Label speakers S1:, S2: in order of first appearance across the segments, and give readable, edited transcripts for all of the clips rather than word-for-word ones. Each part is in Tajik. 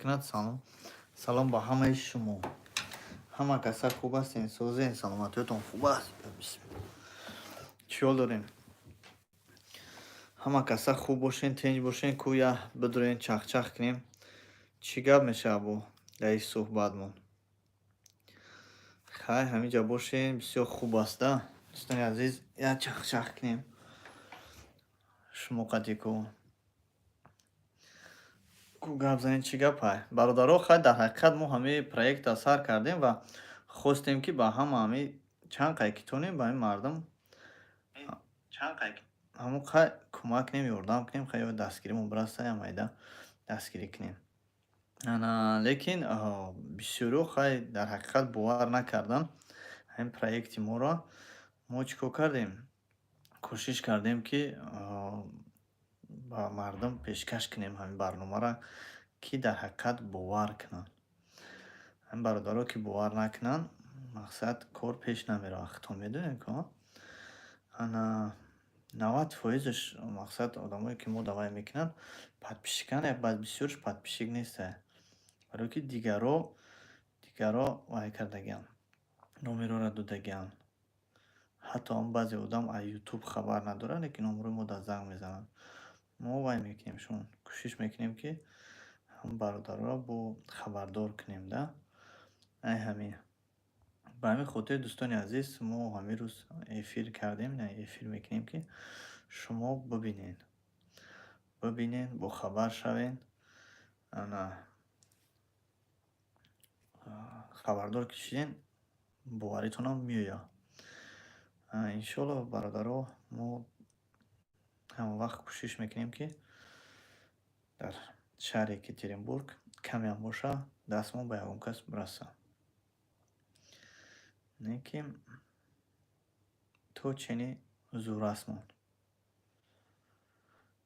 S1: мекунад, салом, салом ба ҳамаи шумо. Ҳама каса хуб ҳастен, созен, саломатиётон хуб аст? Чӣ ҳол дорем? Ҳама каса хуб бошен, тинҷ бошен, ку я бидурен, чахчах кунем. Чӣ гап мешавад бо дар ин суҳбатмон? Хай, ҳаминҷа бошен, бисёр хуб аст, да? Дӯстони азиз, я чахчах кунем. Шумо қати ку. Ку гап занем, чӣ гапай? Бародаро, хай, дар ҳақиқат мо ҳамаи проектро сар кардем ва хостем, ки ба ҳама ҳами чанд қай ки тонем, ба ҳамин мардум ҳамон қай кӯмак кунем, ёрдам кунем, хай, ё дастгиримон бираса, я майда дастгирӣ кунем. Ана, лекин бисёриҳо, хай, дар ҳақиқат бовар накарданд ҳамин проекти моро. Мо чӣ кор кардем? Кӯшиш кардем, ки ба мардум пешкаш кунем ҳамин барномаро, ки дар ҳақиқат бовар кунанд. Ҳамин бародаро, ки бовар накунанд, мақсад, кор пеш намеравад. Худтон медонед ку? Ана, 90 фоизаш, мақсад, одамое, ки мо давай мекунанд, подписчикан, баъд бисёрш подписчик нестанд. Барое ки дигаро вай кардагианд, номерҳоро додагианд. Ҳатто ҳам баъзе одам аз Ютуб хабар надорад, лекин номерои мо дар занг мезананд. Мо вай мекунем, шумо кӯшиш мекунем, ки ҳам бародароро бо хабардор кунем, да? Ай ҳамин. Ба ҳамин хотир, дӯстони азиз, мо ҳамин рӯз эфир кардем, эфир мекунем, ки шумо бибинед. Бибинед, бохабар шавед. Ана, хабардор ки шиден, боваритонам меояд. Иншоалло, бародаро, мо ҳамавақт кӯшиш мекунем, ки дар шаҳри Екатеринбург камеам боша, дастмон ба ягон кас бирасад. Не ки то чени зурасмон.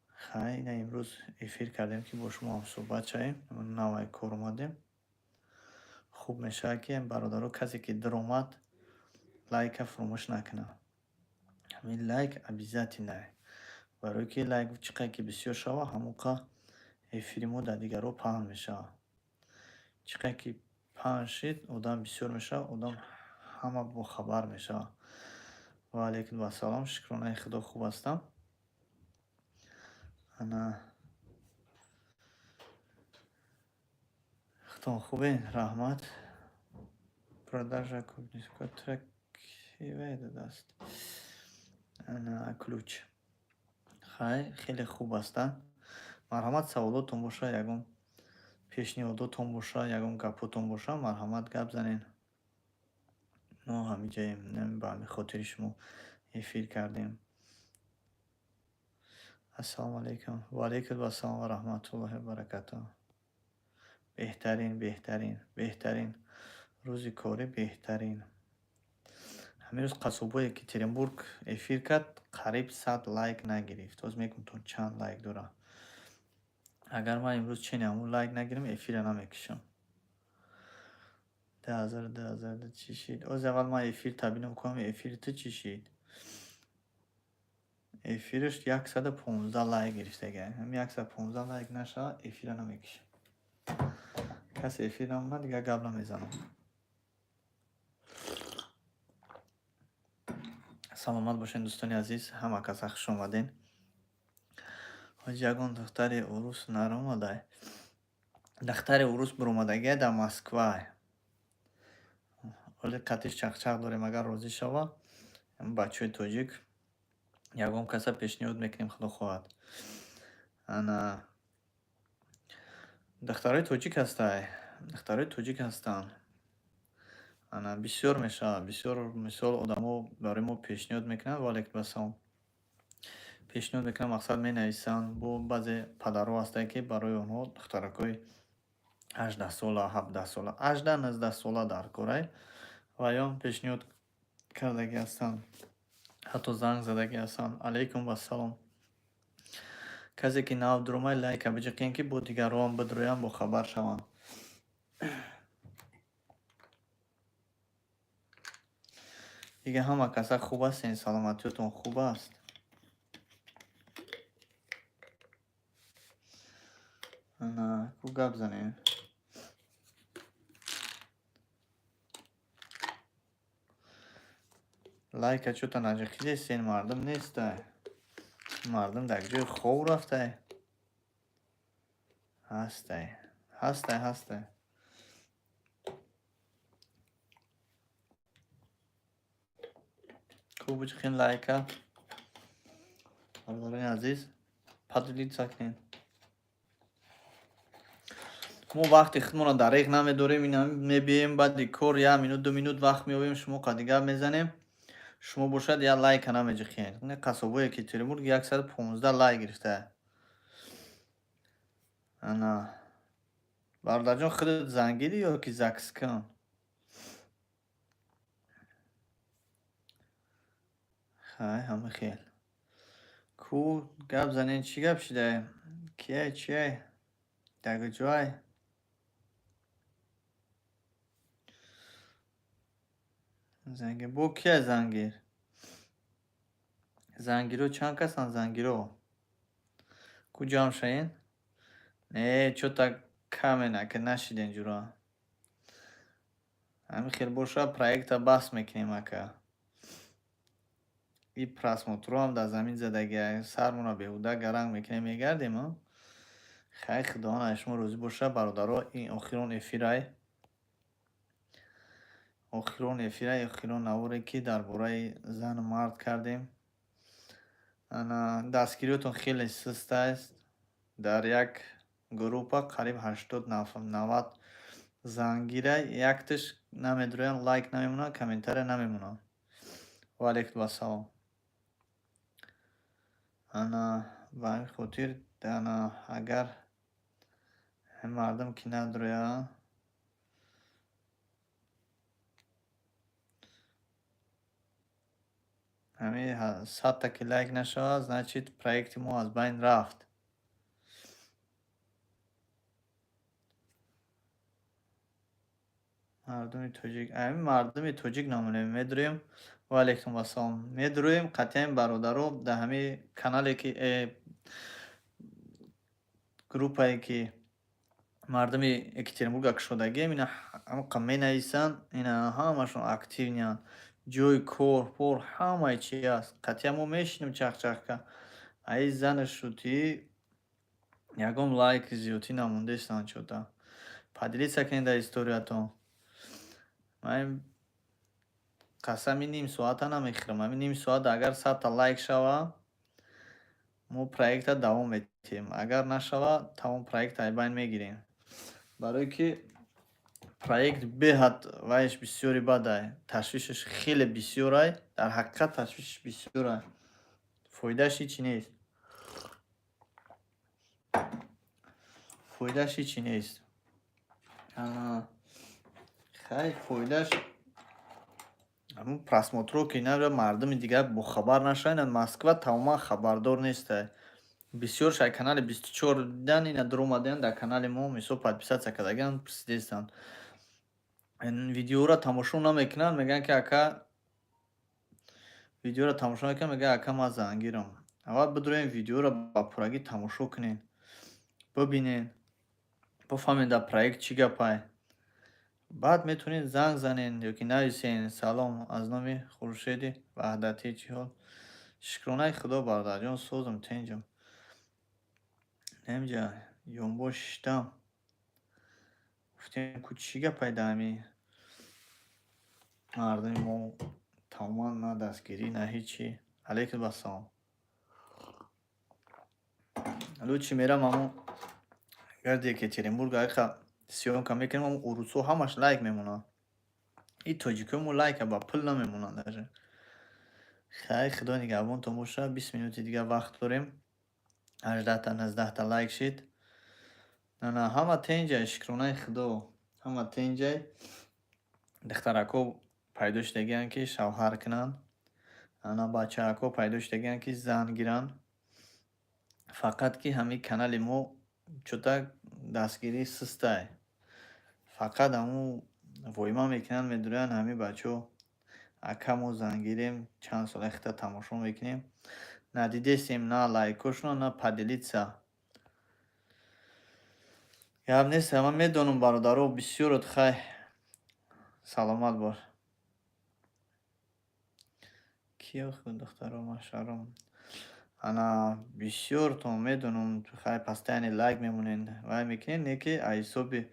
S1: Хай, ина имрӯз эфир кардем, ки бо шумо ҳамсӯҳбат шавем. Навай кор омадем. Хуб мешавад, ки бародаро, касе ки даромад, лайка фуромӯш накунад. Ҳамин лайк обязательно. Барое ки лайк чӣ қадр ки бисёр шавад, ҳамон қадр эфири мо дар дигарҳо паҳн мешавад. Чӣ қадр ки паҳн шид, одам бисёр мешавад, одам ҳама бохабар мешавад. Ва алайкум вассалом, шукронаи Худо, хуб ҳастам. Ана, худтон хубед? Раҳмат. Продажа кивай додааст? Ана, ключ. Хай, хеле хуб ҳастанд. Марҳамат, саволотон боша, ягон пешниҳодотон боша, ягон гапотон боша, марҳамат, гап занед. Мо ҳамиҷаем, ба ҳамин хотири шумо эфир кардем. Ассалому алайкум. Ва алайкум вассалом ва раҳматуллоҳи ва баракатуҳ. Беҳтарин, беҳтарин, беҳтарин. Рӯзи корӣ беҳтарин. Ҳамин рӯз қассобои Екатеринбург эфир кард, қариб 100 лайк нагирифт. Ҳоз мегӯм, то чанд лайк дорад. Агар ман имрӯз чени ҳамун лайк нагирам, эфирро намекушам. 2000, 2000 чӣ шид? Оз аввал ман эфир табинам кунам, эфири ту чӣ шид? Эфираш 115 лайк гирифтага. Ҳамин 115 лайк нашавад, эфирро намекушам. Касе эфир намонад, дигар гап намезанам. Саломат бошед, дӯстони азиз, ҳама каса хуш омадед. Ҳоҷи, ягон духтари урус наромадай? Духтари урус биромадагия дар Москва. Оли қатиш чахчах дорем, агар розӣ шава, бачаҳои тоҷик ягон каса пешниҳод мекунем, худо хоҳад. Ана, духтарои тоҷик ҳастай, духтарои тоҷик ҳастанд. Ана, бисёр мешавад, бисёр, мисол, одамо барои мо пешниҳод мекунанд, ва алайкум ассалом. Пешниҳод мекунанд, мақсад, менависанд, бо баъзе падарҳо ҳастанд, ки барои онҳо духтаракҳои 18-сола, 17-сола, 18, 19-сола дар корай ва ём пешниҳод кардагӣ ҳастанд. Ҳатто занг задагӣ ҳастанд. Алайкум вассалом. Касе ки нав дуромад, лайка биҷиқен, ки бо дигарон бидуроянд, бохабар шаванд. Дига ҳама каса хуб ҳастен, саломатиётон хуб аст? Ана, ку гап занем. Лайка чё-то наҷиқидестен, мардум нестай. Мардум дар ҷои хов рафтай. Ҳастай, ҳастай, ҳастай. Ку биҷиқен лайка. Бародарони азиз, поделиться кунед. Мо вақти худмонро дареғ намедорем, ина мебием, баъди кор як минут, 2 минут вақт меёбем, шумо қадди гап мезанем. Шумо бошад, як лайка намеҷиқед. Қассобои Екатеринбург 115 лайк гирифта. Ана. Бародарҷон, худат зангирӣ ё ки закскан? Хай, ҳама хел. Ку гап занен, чӣ гап шидай? Кияй, чияй? Дар куҷоай? Зангир. Бо кияй зангир? Зангиро чанд касанд зангиро? Ку ҷамъ шавен? Не, чё-то камен, ака нашиден ҷура. Ҳамин хел боша, проекта бас мекунем, ака. И просмотрҳоам дар замин задагиа, сармонро беҳуда гаранг мекунем, мегардем, а? Хай, Худованд аз шумо розӣ боша, бародаро, ин охирон эфирай. Охирон эфирай, охирон наворе, ки дар бораи зану мард кардем. Ана, дастгириётон хеле суст аст. Дар як группа қариб 80, 90 зангирай, якташ намедроянд, лайк намемонанд, комментария намемонанд. Ва алайкум ассалом. Ана, ба ҳамин хотир, ана, агар мардум ки надроянд, ҳамин 100-та ки лайк нашавад, значит, проекти мо аз байн рафт. Мардуми тоҷик, ҳамин мардуми тоҷик намонем, медурем. Ва алайкум ассалом. Медуроем қатъиян, бародаро, дар ҳамин канале ки группае ки мардуми Екатеринбурга кушодагием, ина ҳамақа менависанд, ина ҳамашон активныянд. Ҷои кор, пор, ҳамаи чи ҳаст. Қатъиян мо мешинем чахчахка. Аи зану шутӣ ягон лайк зиёдтӣ намондестанд чё-то. Поделиться кунед дар историятон. Ман қасами ним соата намехӯрам. Ҳамин ним соат агар 100-та лайк шава, мо проекта давом медиҳем. Агар нашава, тамом, проекта аз байн мегирем. Барое ки проект беҳад вайш бисёри бадай. Ташвишаш хеле бисёрай. Дар ҳақиқат ташвишаш бисёрай. Фоидааш ҳичи нест. Фоидааш ҳичи нест. Хай, фоидааш ҳамун просмотрҳо ки на мардуми дигар бохабар нашаванд. Москва тамоман хабардор нестай. Бисёрш ай канали 24 дидан, ина дуромадаянд дар канали мо, мисол, подписаться кардагианд, пурсидестанд. Видеоро тамошо намекунанд, мегӯянд ки ака, видеоро тамошо намекунанд, мегӯянд, ака, ман зангирам. Аввал бидуроем, видеоро ба пуррагӣ тамошо кунед, бибинед, бифаҳмед, дар проект чӣ гапай. Баъд метавонед занг занед ё ки нависед. Салом аз номи Хуршеди Ваҳдатӣ, чӣ ҳол? Шукронаи Худо, бародарҷон, созам, тинҷам. Немҷа ёнбош шиштам. Гуфтем, ку чӣ гапай дар ҳамин мардуми мо тамоман на дастгирӣ, на ҳичи. Алайкум ассалом. Лучше мерам ҳамун гарди Екатеринбург айқа съёмка мекунем, ҳамун урусҳо ҳамаш лайк мемонанд. И тоҷикои мо лайка ба пул намемонанд даже. Хай, Худо нигаҳбонтон бошад. 20 минути дигар вақт дорем. 18-та, 19-та лайк шид. Ана, ҳама тенҷай, шукронаи Худо. Ҳама тенҷай. Духтаракҳо пайдо шудагианд, ки шавҳар кунанд. Ана, бачаакҳо пайдо шудагианд, ки зан гиранд. Фақат ки ҳамин канали мо чё-то дастгирӣ сустай. Фақат ҳамун воима мекунанд, медурӯянд ҳамин бачаҳо. Ака, мо зангирем, чанд сола хита тамошо мекунем. Надидестем на лайкошонро, на поделиться. Гап нест, ман медонам, бародаро, бисёрот хай, саломат бош. Киё духтаро машаром? Ана бисёртон медонам, хай, постоянно лайк мемонед, вай мекунед, не ки аз ҳисоби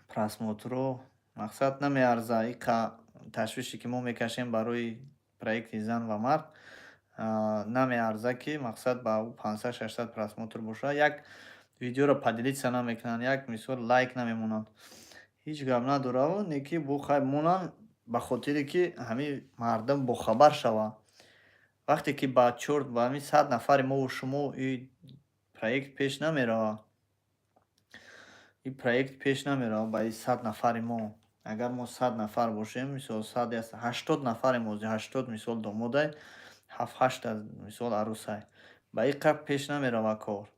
S1: просмотрҳо мақсад намеарза. Иқа ташвише, ки мо мекашем барои проекти «Зан ва мард», намеарза, ки мақсад ба ӯ 500-600 просмотр боша, як видеоро поделиться намекунанд, як мисол лайк намемонанд. Ҳеҷ гап надораву, не ки бо хай монанд, ба хотире ки ҳамин мардум бохабар шаванд. Вақте ки ба чор, ба ҳамин 100 нафари мову шумо и проект пеш намеравад, и проект пеш намеравад ба и 100 нафари мо. Агар мо 100 нафар бошем, мисол, сад, 80 нафарем ҳозир, 80, мисол, домодай, ҳафт ҳашта, мисол, арӯсай. Ба ин қадр пеш намеравад кор.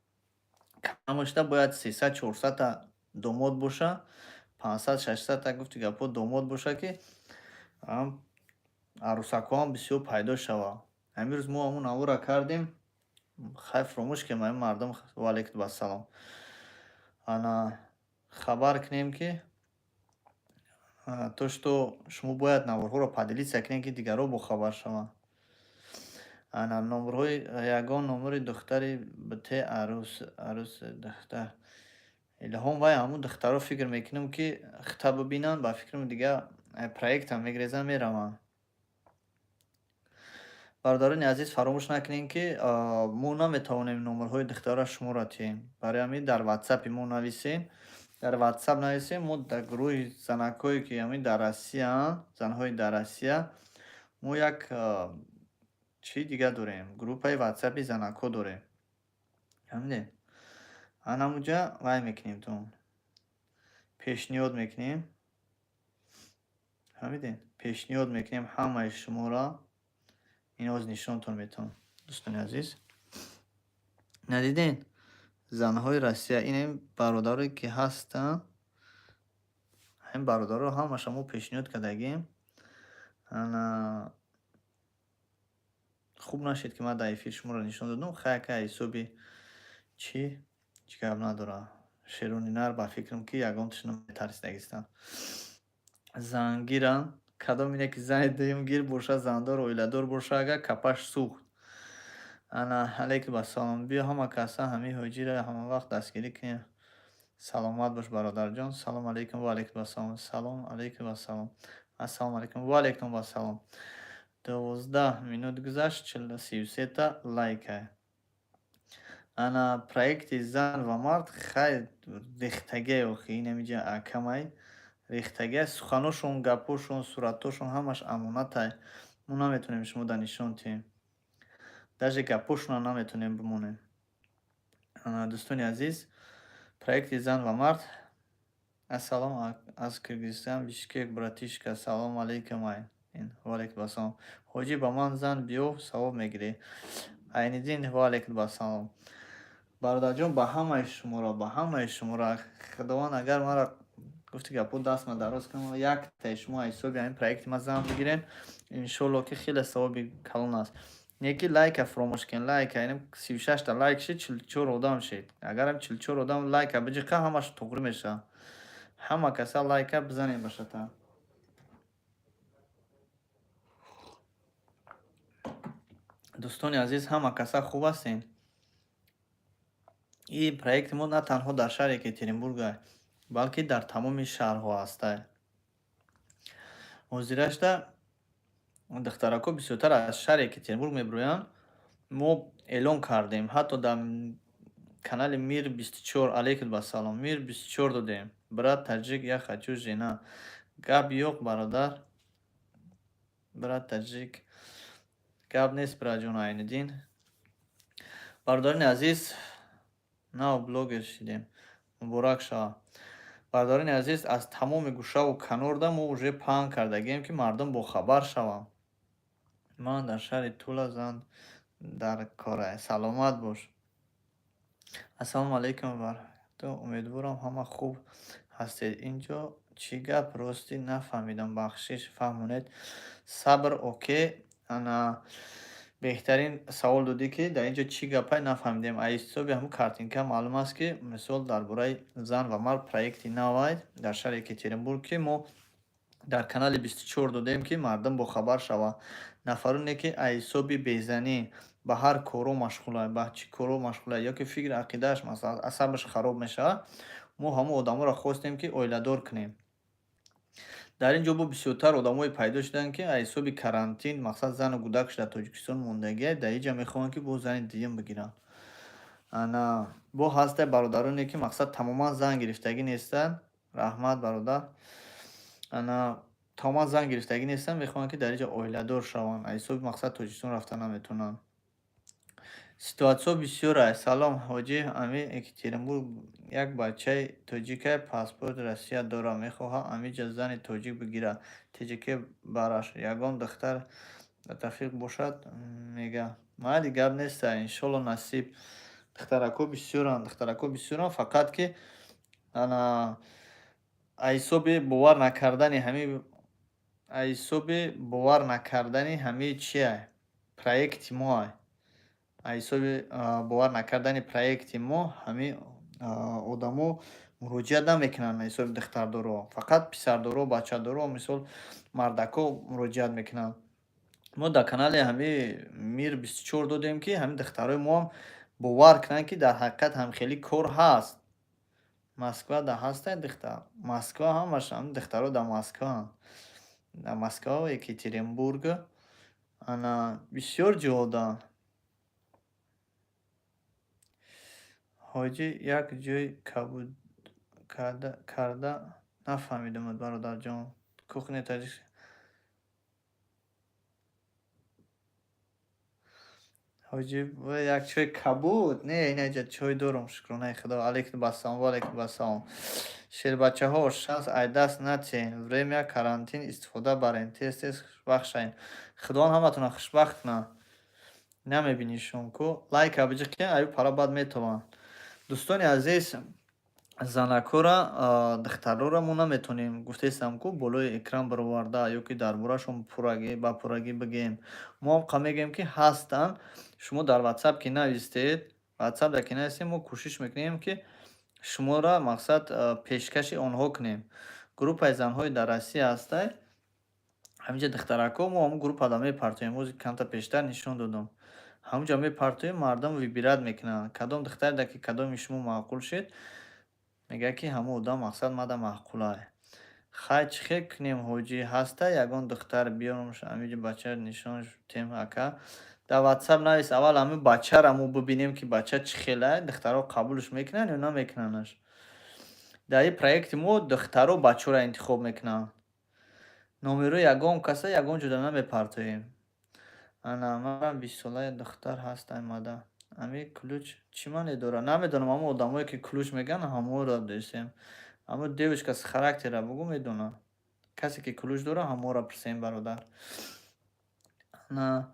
S1: Камашта бояд 300, 400-та домод боша, 500, 600-та, гуфти гапҳо, домод боша, ки арӯсакҳоам бисёр пайдо шавад. Ҳамин рӯз мо ҳамун навора кардем, хай, фуромӯш кардем ҳамин мардум. Ваалайкум ассалом. Ана хабар кунем, ки то что шумо бояд наворҳоро поделиться кунед, ки дигарҳо бохабар шаванд. Ана номерҳои, ягон номери духтари бите, арӯс, арӯс, духтар Илҳом. Вай ҳамун духтаро, фикр мекунам, ки хита бибинанд, ба фикрам, дига проектам мегрезанд, мераванд. Бародарони азиз, фаромӯш накунед, ки мо наметавонем номерҳои духтарро шуморо тиҳем. Барои ҳамин дар ватсапи мо нависем, дар ватсап нависем. Мо дар гурӯҳи занакҳое, ки ҳамин дар Россияанд, занҳои дар Россия, мо як чӣ дига дорем, группаи ватсапи занакҳо дорем, фаҳмидед? Анамуҷа вай мекунем, тон пешниҳод мекунем, фаҳмидед? Пешниҳод мекунем ҳамаи шуморо. Ин ҳозир нишонтон метавон, дӯстони азиз. Надиден, занҳои Россия, инем бародарое, ки ҳастанд, ҳамин бародаро ҳамаша мо пешниҳод кардагем. Ана хуб нашед, ки ман дар эфир шуморо нишон додум. Хай, ака, ҳисоби чӣ, ҳеҷ гап надорад. Шерони нар, ба фикрам, ки ягонташ наметарсидагистанд. Зангиранд, кадом ине ки зани дуюмгир боша, зандор, оиладор боша, агар капаш сӯхт. Ана алейкум ассалом. Биё, ҳама каса ҳамин ҳоҷиро ҳамавақт дастгирӣ кунем. Саломат бош, бародарҷон. Салом алейкум, ва алейкум ассалом. Салом алейкум ассалом. Ассалому алейкум, ва алейкум ассалом. 12 минут гузашт, 33-та лайка. Ана проекти «Зан ва мард», хай, рехтагие охи, инамиҷа акамай рехтагия, суханошон, гапҳошон, суратҳошон ҳамаш амонатай. Мо наметавонем шумо да нишон диҳем, даже гапҳошонро наметавонем бимонем. Дӯстони азиз, проекти «Зан ва мард». Ассалом аз Киргизистон, Бишкек, братишка. Салом алейкум. Ва алейкум ассалом. Ҳоҷӣ, ба ман зан биёв, савоб мегирӣ. Айниддин, ва алейкум ассалом. Бародарҷон, ба ҳамаи шуморо, ба ҳамаи шуморо Худованд агар мара, гуфти гапҳо, дастма дароз кунам, яктаи шумо аз ҳисоби ҳамин проекти ман зан бигирен, иншоалло, ки хеле савоби калон аст. Не ки лайка фуромӯш кунед, лайка. Инам 36-та лайк шид, 44 одам шид. Агарам 44 одам лайка биҷиқа, ҳамаш туғрӣ мешавад. Ҳама каса лайка бизанед бошата. Дӯстони азиз, ҳама каса хуб ҳастен? Ин проекти мо на танҳо дар шаҳри Екатеринбург, балки дар тамоми шаҳрҳо ҳастай. Ҳозирашда духтаракҳо бисёртар аз шаҳри Екатеринбург мебироянд. Мо эълон кардем, ҳатто дар канали Мир 24, алейкум ассалом, Мир 24 додем. Брат таҷик, я хочу жена. Гап ёқ, бародар, брат таҷик, гап нест, братҷон Айниддин. Бародарони азиз, нав блогер шидем, муборак шавад. Бародарони азиз, аз тамоми гӯшаву канорда мо уже паҳн кардагием, ки мардум бохабар шаванд. Ман дар шаҳри Тула, зан дар кора. Саломат бош. Ассалому алайкум варахматуллоҳ, умедворам, ҳама хуб ҳастед. Инҷо чӣ гап, ростӣ нафаҳмидам, бахшиш, фаҳмонед. Сабр, окей. Ана беҳтарин савол додӣ, ки дар ин ҷо чӣ гапай, нафаҳмидем. Аз ҳисоби ҳамун картинка маълум аст, ки мисол дар бораи «Зан ва мард» проекти навай дар шаҳри Екатеринбург, ки мо Дар канали 24 додем, ки мардум бохабар шавад. Нафароне, ки аз ҳисоби безанӣ ба ҳар коро машғуланд, ба чӣ коро машғуланд ё ки фикри ақидааш, масалан, асабаш хароб мешавад, мо ҳамон одаморо хостем, ки оиладор кунем. Дар ин ҷо бо бисёртар одамое пайдо шуданд, ки аз ҳисоби карантин, мақсад, зану кӯдакш дар Тоҷикистон мондагиа, дар ин ҷа мехоҳанд, ки боз зани дуюм бигиранд. Ана бо ҳастай бародароне, ки, мақсад, тамоман зан гирифтагӣ нестанд. Раҳмат, бародар. Ана тамоман зан гирифтагӣ нестанд, мехоҳанд, ки дар ин ҷо оиладор шаванд. Аз ҳисоби, мақсад, Тоҷикистон рафта наметавонанд. Ситуатсиҳо бисёр аст. Салом, ҳоҷӣ, ами Екатеринбург як бачаи тоҷикай, паспорти Россия дорад, мехоҳад амиҷа зани тоҷик бигирад, ТҶК бараш. Ягон духтар дафиқ бошад, мега. Майли, гап неста, иншолло, насиб. Духтаракҳо бисёранд, духтаракҳо бисёранд, фақат ки ана аз ҳисоби бовар накардани ҳамин, аз ҳисоби бовар накардани ҳамаи чиай, проекти моай. Аз ҳисоби бовар накардани проекти мо ҳамин одамо муроҷиат намекунанд аз ҳисоби духтардоро. Фақат писардоро, бачадоро, мисол, мардакҳо муроҷиат мекунанд. Мо дар канали ҳамин Мир 24 додем, ки ҳамин духтарои моам бовар кунанд, ки дар ҳақиқат ҳамхелӣ кор ҳаст. Москва да ҳастай духтар? Москва ҳамаш ҳамин духтаро дар Москваанд. Дар Москва, Екатеринбург, ана бисёр ҷоҳо даанд. Ҳоҷӣ, як ҷой кабуд карда нафаҳмидам, бародарҷон. Кухня таҷик. Ҳоҷӣ, як чой кабуд? Не, инаҷа чой дорум, шукронаи Худо. Алейкум ассалом, ва алейкум ассалом. Шербачаҳо, шанс ай даст натиҳен. Время карантин истифода барен. Тез тез хушбахт шавем. Худованд ҳаматонро хушбахт кунад. Намебинишон ку. Лайка биҷиқен, аю пара баъд метавонанд. Дӯстони азиз, занакҳоро, духтарҳоро мо наметавонем, гуфтаистам ку, болои экран бароварда ё ки дар бораашон пуррагӣ ба пуррагӣ бигӯем. Мо ҳам мегӯем, ки ҳастанд. Шумо дар ватсап ки навистед, ватсапда ки навистед, мо кӯшиш мекунем, ки шуморо, мақсад, пешкаши онҳо кунем. Группаи занҳои дар Россия ҳастай. Ҳаминҷа духтаракҳо мо ҳамун группада мепартоем. Ози камтар пештар нишон додам. Ҳамунҷа мепартоем, мардум выбирать мекунанд. Кадом духтареда ки кадоми шумо маъқул шед, мегӯяд, ки ҳамун одам, мақсад, мада маъқулай. Хай, чӣ хел кунем, ҳоҷӣ, ҳастай ягон духтар, биёрумш ҳаминҷо, бача нишонш тем, ака? Дар ватсап навис, аввал ҳамин бачаро мо бибинем, ки бача чӣ хелай, духтарҳо қабулш мекунанд ё намекунандаш. Дар ин проекти мо духтарҳо бачаҳоро интихоб мекунанд. Номерои ягон каса ягон ҷода намепартоем. Ана манам 20-солаи духтар ҳастай мада. Ами ключ чӣ маъне дорад? Намедонам, ҳамон одамое, ки ключ мегӯянд, ҳамонро дӯстем. Ҳамон девушка с характера бугӯ, медонад. Касе ки ключ дорад, ҳамонро пурсем, бародар. На,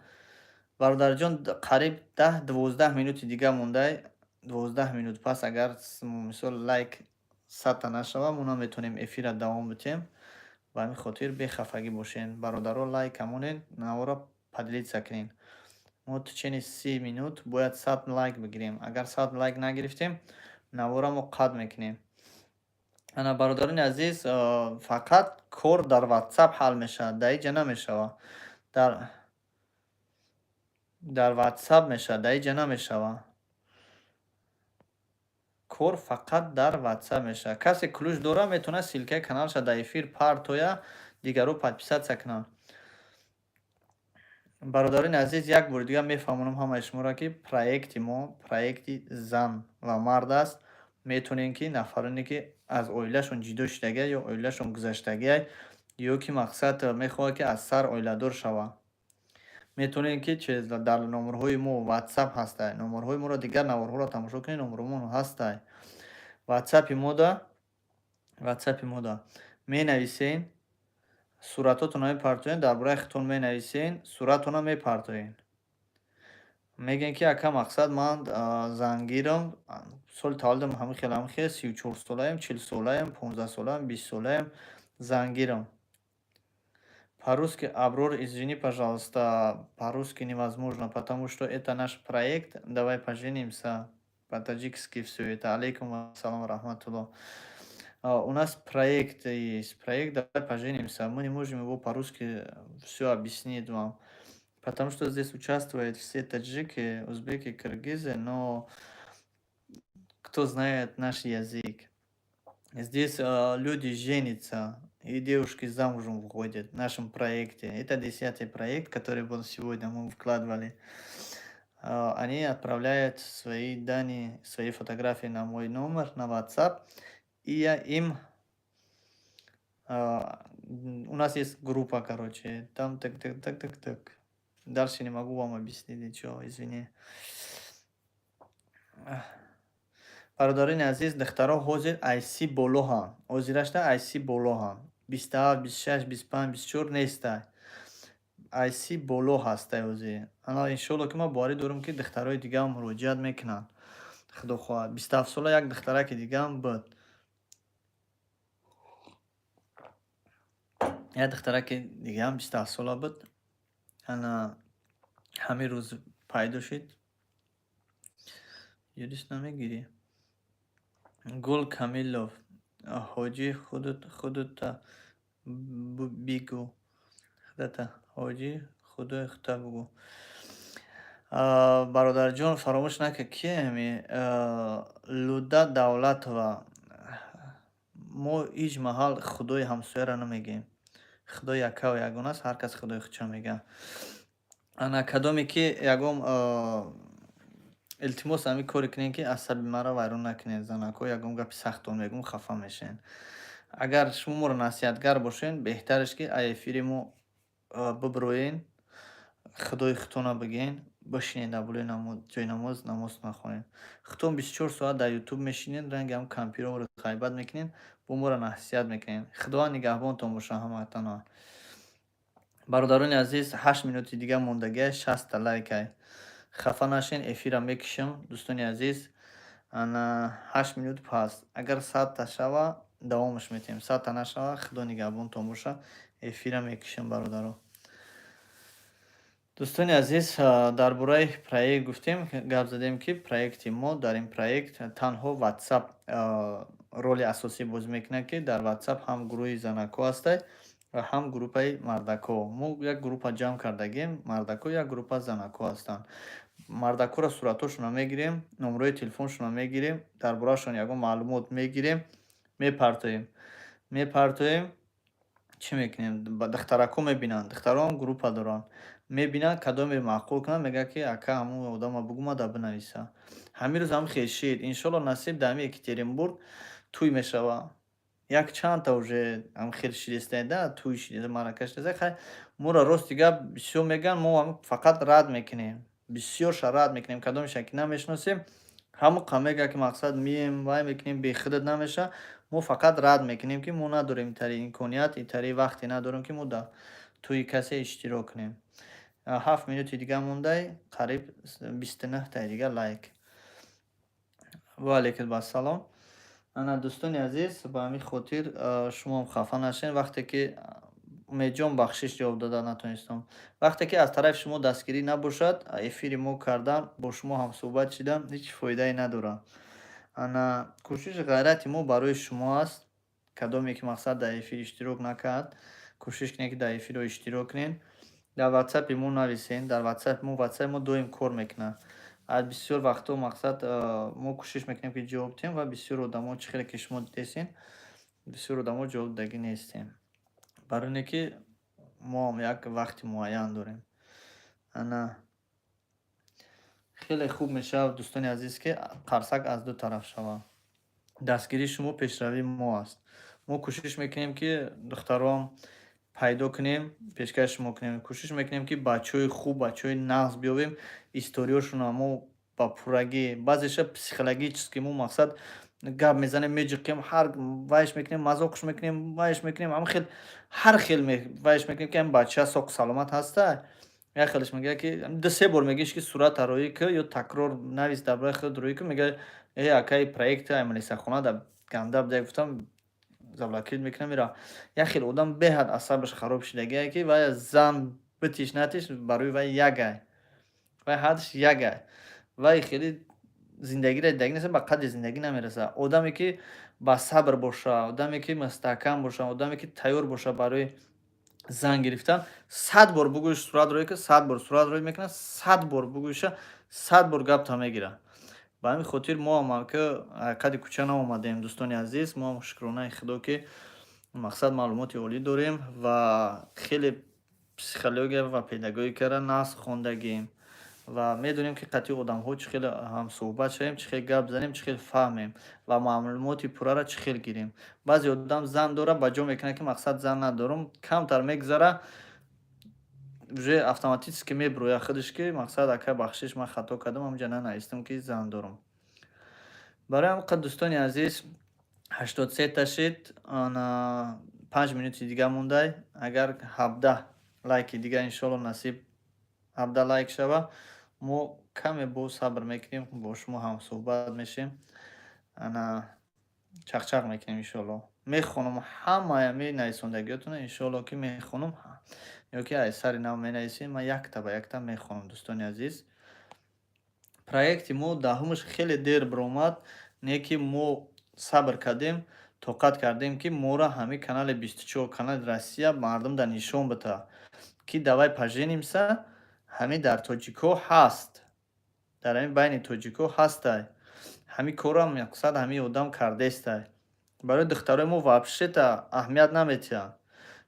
S1: бародарҷон, қариб 10-12 минути дига мондай. 12 минут пас агар, мисол, лайк 100-та нашавад, мо наметавонем эфирро давом бидиҳем. Ба ҳамин хотир бехафагӣ бошен. Бародаро, лайка монед, наворо поделиться кунед. Мо течение 30 минут бояд 100 лайк бигирем. Агар 100 лайк нагирифтем, наворро мо қатъ мекунем. Ана, бародарони азиз, фақат кор дар ватсап ҳал мешавад, дар ин ҷа намешавад. Дар ватсап мешавад, дар ин ҷа намешавад. Кор фақат дар ватсап мешавад. Касе ключ дорад, метавонад ссылкаи каналаша дар эфир партояд, дигарҳо подписаться кунанд. Бародарони азиз, як бори дигар мефаҳмонам ҳамаи шуморо, ки проекти мо проекти зан ва мард аст. Метавонем, ки нафароне, ки аз оилашон ҷудо шудагиа ё оилашон гузаштагиа, ё ки, мақсад, мехоҳад, ки аз сар оиладор шавад, метавонем, ки через дар номерҳои мо ватсап ҳастай. Номерҳои моро, дигар наворҳоро тамошо кунед, номерҳомон ҳастай. Ватсапи мода менависен, суратотонро мепартоед, дар бораи худтон менависен, суратонро мепартоед. Мегӯем, ки ака, мақсад, ман зангирам, соли таваллудам ҳамин хел, ҳамин хел, 34-солаем, 40-солаем, 15-солаем, 20-солаем, зангирам. По-русски, Аброр, извини, пожалуйста, по-русски невозможно, потому что это наш проект «Давай поженимся», по-таджикски всё это. Алейкум ассалом ва раҳматуллоҳ. У нас проект есть, проект "Давай поженимся". Мы не можем его по-русски всё объяснить вам, потому что здесь участвуют все таджики, узбеки, киргизы, но кто знает наш язык. Здесь люди женятся и девушки замужем выходят в нашем проекте. Это 10-й проект, который был сегодня, мы вкладывали. Они отправляют свои данные, свои фотографии на мой номер, на WhatsApp, и я им у нас есть группа, короче, там так, так, так, так, так. Дальше не могу вам объяснить ничего, извини. Ах. Бародарони азиз, духтаро ҳозир ай 30 болоҳанд. Ҳозирашда ай 30 болоҳанд. 27, 26, 25, 24 нестай. Ай 30 боло ҳастай ҳозир. Ана, иншоалло, ки ман боварӣ дорам, ки духтарои дигаам муроҷиат мекунанд. Худо хоҳад. 27 сола як духтараки дигаам буд. Як духтараки дигаам 27 сола буд. Ана, ҳамин рӯз пайдо шуд. Юрист намегирӣ? Гул Камилов: ҳоҷӣ, худута бигӯ. Худата ҳоҷӣ, худои хута бугӯ. Бародарҷон, фаромӯш накун, кие ҳами Луда Давлатова. Мо ҳеҷ маҳал худои ҳамсояро намегӯем. Худо яккаву ягона аст, ҳар кас худои худшо мегӯяд. Ана, кадоме ки ягон, илтимос, ҳамин коре кунед, ки асаби маро вайрон накунед. Занако, ягон гапи сахтон мегӯм, хафа мешавед. Агар шумо моро насиҳатгар бошед, беҳтареш, ки аз эфири мо бибироен, худои худтона бигӯен, бишинед дар болои ҷои намоз, намозтона хонед. Худтон 24 соат дар Ютуб мешинед, ранги ҳам кампирҳоро ғайбат мекунед, бо моро насиҳат мекунед. Худованд нигаҳбонтон бошад ҳамаатона. Бародарони азиз, 8 минути дига мондагиай, 60-та лайкай. Хафа нашен, эфира мекушам, дӯстони азиз. Ана, 8 минут пас агар 100-та шава, давомаш метиҳем, 100-та нашава, худо нигаҳбонтон боша, эфира мекушам, бародаро. Дӯстони азиз, дар бораи проект гуфтем, гап задем, ки проекти мо, дар ин проект танҳо WhatsApp роли асосӣ бозӣ мекунад, ки дар WhatsApp ҳам гурӯҳи занакҳо ҳастай ва ҳам группаи мардакҳо. Мо як группа ҷамъ кардагем, мардакҳо як группа, занакҳо ҳастанд. Мардакҳоро суратҳошонро мегирем, номерои телефоншонро мегирем, дар бораашон ягон маълумот мегирем, мепартоем. Чӣ мекунем? Духтаракҳо мебинанд, духтароам группа доранд, мебинанд, кадоме маъқул кунанд, мегӯяд, ки ака, ҳамон одама бугӯ, ма да бинависа. Ҳамин рӯз ҳам хешид, иншоалло, насиб, дар ҳамин Екатеринбург тӯй мешава. Як чандта уже ҳам хел шидестае да, тӯй шида, маърака шидеста. Хай, моро, рости гап, бисёр мегӯянд, мо фақат рад мекунем, бисёрша рад мекунем. Кадомеша ки намешиносем, ҳамоқа мегӯяд, ки мақсад мием, вай мекунем, бехудат намеша. Мо фақат рад мекунем, ки мо надорем итари имконият, итари вақте надорем, ки мо дар тӯи касе иштирок кунем. 7 минути дига мондай, қариб 29-таи дига лайк. Ва алайкум ассалом. Ана, дӯстони азиз, ба ҳамин хотир шумоам хафа нашавед, вақте ки Умедҷон, бахшиш, ҷавоб дода натонистам. Вақте ки аз тарафи шумо дастгирӣ набошад, эфири мо кардан, бо шумо ҳамсӯҳбат шидан ҳеҷ фоидае надорад. Ана, кӯшиши ғайрати мо барои шумо аст. Кадоме ки, мақсад, дар эфир иштирок накард, кӯшиш кунед, ки дар эфирро иштирок кунед. Дар Ватсапи мо нависен, дар Ватсапи мо, Ватсапи мо доим кор мекунад. Аз бисёр вақтҳо, мақсад, мо кӯшиш мекунем, ки ҷавоб диҳем, ва бисёр одамо, чӣ хеле ки шумо дидесен, бисёр одамо ҷавоб додагӣ нестем, барои оне ки моам як вақти муайян дорем. Ана, хеле хуб мешавад, дӯстони азиз, ки қарсак аз ду тараф шавад. Дастгирии шумо пешравии мо аст. Мо кӯшиш мекунем, ки духтарон пайдо кунем, пешкаши шумо кунем. Кӯшиш мекунем, ки бачаҳои хуб, бачаҳои нағз биёбем, историёшонро мо ба пуррагӣ, баъзеша психологически мо, мақсад, гап мезанем, меҷиқем, ҳар вайш мекунем, мазоқш мекунем, вайш мекунем, ҳама хел, ҳар хел вайш мекунем, ки ҳам бача соқу саломат ҳаста. Як хелеш мегӯяд, ки ду се бор мегӯиш, ки сурата роӣ кӯ ё такрор навис, дар бораи худ роӣ кӯ, мегӯяд: «Э, акаи, проекти аймалисахона дар ганда буда», гуфтам, заблокировать мекунам ира. Як хел одам беҳад асабаш хароб шидагие, ки вай зан битиш натиш, барои вай ягай, вай ҳадш ягай, вай хеле зиндагиро дидагӣ нест, ба қадри зиндагӣ намерасад. Одаме ки Ба сабр боша, одаме ки мустаҳкам боша, одаме ки тайёр боша барои зан гирифтан, 100 бор бугӯиш, сурат рӯй ки, 100 бор сурат рӯй мекунад, 100 бор бугӯиша, 100 бор гапта мегирад. Ба ҳамин хотир мо ҳам ки қади кӯча наомадем, дӯстони азиз, мо ҳам, шукронаи Худо, ки мақсад маълумоти олӣ дорем ва хеле психология ва педагогикаро нағз хондагем ва медонем, ки қатъи одамҳо чӣ хел ҳамсӯҳбат шавем, чӣ хел гап занем, чӣ хел фаҳмем ва маълумоти пурраро чӣ хел гирем. Баъзе одам зан дора, ба ҷо мекунад, ки мақсад зан надорум, камтар мегузара, уже автоматически мебирояд худаш, ки мақсад, ака, бахшиш, ман хато кардам, ҳамҷа нанавистам, ки зан дорум. Барои ҳамин қадр, дӯстони азиз, 83-та шид, 5 минути дига мондай. Агар 17 лайки дига, иншоалло, насиб, 17 лайк шава, мо каме боз сабр мекунем, бо шумо ҳамсӯҳбат мешем, ана чақчақ мекунем, иншоалло. Мехонам ҳамаи ҳамин нависондагиётона, иншоалло, ки мехонам ё ки аз сари нав менависем, ман якта ба якта мехонам, дӯстони азиз. Проекти мо даҳумаш хеле дер биромад, не ки мо сабр кардем, тоқат кардем, ки моро ҳамин канали 24, канали Россия мардум дар нишон бита, ки «Давай поженимся» ҳамин дар тоҷикҳо ҳаст, дар ҳамин байни тоҷикҳо ҳастай. Ҳамин корро мақсад ҳамин одам кардестай. Барои духтарои мо вообще-то аҳамият наметиҳанд,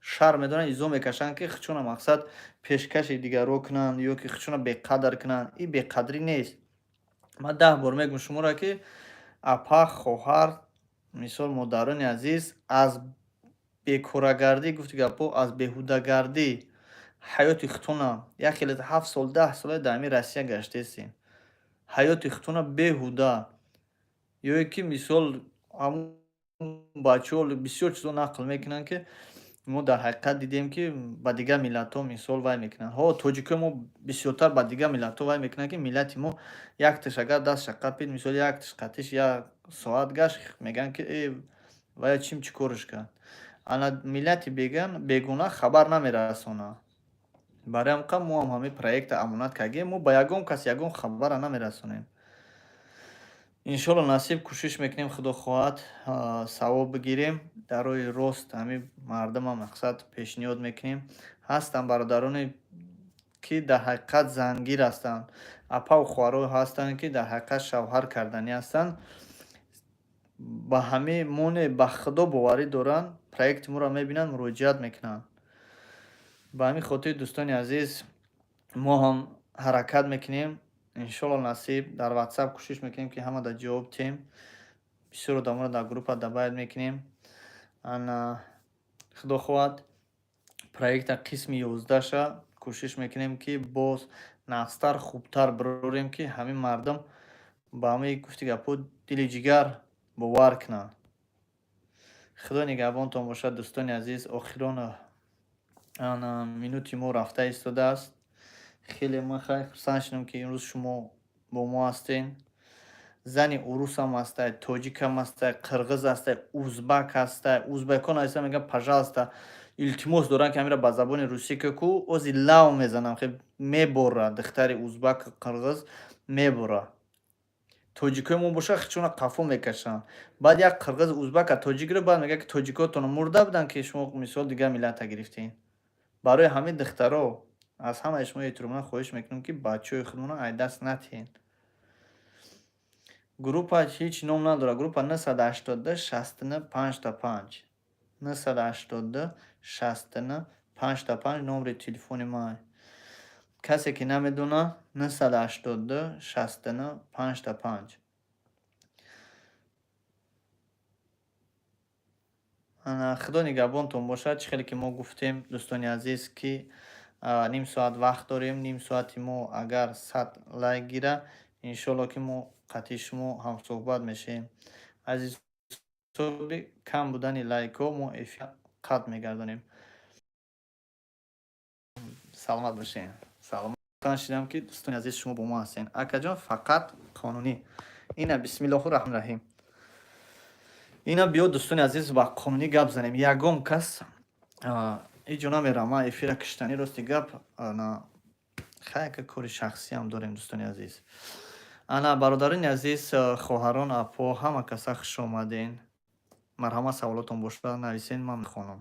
S1: шарм медоранд, изо мекашанд, ки худшона мақсад пешкаши дигарро кунанд ё ки худшона беқадр кунанд. Ин беқадрӣ нест. Ман 10 бор мегӯм шуморо, ки апа, хоҳар, мисол, модарони азиз, аз бекорагардӣ, гуфти гапҳо, аз беҳудагардӣ ҳаёти худтона як хеле 7 сол, 10 сола дар ҳамин Россия гаштаистем, ҳаёти худтона беҳуда ё ки мисол ҳамун бачаҳо бисёр чизо нақл мекунанд, ки мо дар ҳақиқат дидем, ки ба дигар миллатҳо мисол вай мекунанд. Ҳо, тоҷикои мо бисёртар ба дигар миллатҳо вай мекунанд, ки миллати мо якташ агар дастша қапид, мисол, якташ қатиш як соат гашт, мегӯянд, ки э, вая чим чӣ корш кард. Ана миллати бегуна хабар намерасонад. Барои ҳамин мо ҳам ҳамин проекта амонат кардем, мо ба ягон кас ягон хабарро намерасонем. Иншоалло, насиб, кӯшиш мекунем, Худо хоҳад, савоб бигирем, дар роҳи рост ҳамин мардумам мақсад пешниҳод мекунем. Ҳастанд бародароне, ки дар ҳақиқат зангир ҳастанд, апаву хоҳарое ҳастанд, ки дар ҳақиқат шавҳар карданӣ ҳастанд, ба ҳамаи моне ба Худо боварӣ доранд, проекти моро мебинанд, муроҷиат мекунанд. Ба ҳамин хотир, дӯстони азиз, мо ҳам ҳаракат мекунем, иншоалло, насиб, дар Ватсап кӯшиш мекунем, ки ҳамада ҷавоб диҳем, бисёр одаморо дар группа добавить мекунем. Ана, Худо хоҳад, проекта қисми 11-ша кӯшиш мекунем, ки боз нағзтар, хубтар бирорем, ки ҳамин мардум ба ҳамаи гуфти гапҳо дили ҷигар бовар кунанд. Худо нигаҳбонтон бошад, дӯстони азиз. Охирон минути мо рафта истодааст. Хеле ман хурсанд шудам, ки имрӯз шумо бо мо ҳастен. Зани урусам ҳастай, тоҷикам ҳастай, қирғиз ҳастай, узбак ҳастай. Узбекон ҳастан, мегӯянд, пожалуйста, илтимос доранд, ки ҳаминро ба забони русӣ ку, ози лав мезанам, хел мебора. Духтари узбак, қирғиз мебора. Тоҷикои мо боша, хичона қафо мекашанд. Баъд як қирғиз, узбака, тоҷикро баъд мегӯяд, ки тоҷикотон мурда буданд, ки шумо мисол дигар миллата гирифтем. Барои ҳамин, духтаро, аз ҳамаи шумо эҳтиромона хоҳиш мекунам, ки бачаҳои худмонро аз даст натиҳед. Группа ҳеҷ ном надорад. Группа 982 69 5-та 5, 982 69 5-та 5 номери телефони ман. Касе ки намедонад, 982 69 5-та 5. Худо нигаҳбонтон бошад. Чӣ хеле ки мо гуфтем, дӯстони азиз, ки ним соат вақт дорем, ним соати мо агар 100 лайк гира, иншоалло, ки мо қатъи шумо ҳамсӯҳбат мешавем. Аз ҳисоби кам будани лайкҳо мо эфир қатъ мегардонем. Саломат бошед. Саломат шудам, ки, дӯстони азиз, шумо бо мо ҳастед. Акаҷон, фақат қонунӣ. Ина, бисмиллоҳу раҳмони раҳим. Ина биё, дӯстони азиз, ба қонунӣ гап занем. Ягон кас ҳеҷ ҷо намерам, ман эфира киштанӣ, рости гап, хай, яка кори шахсиам дорем, дӯстони азиз. Ана, бародарони азиз, хоҳарон, апо, ҳама каса хуш омаден. Марҳамат, саволотон бошад, нависен, ман мехонам.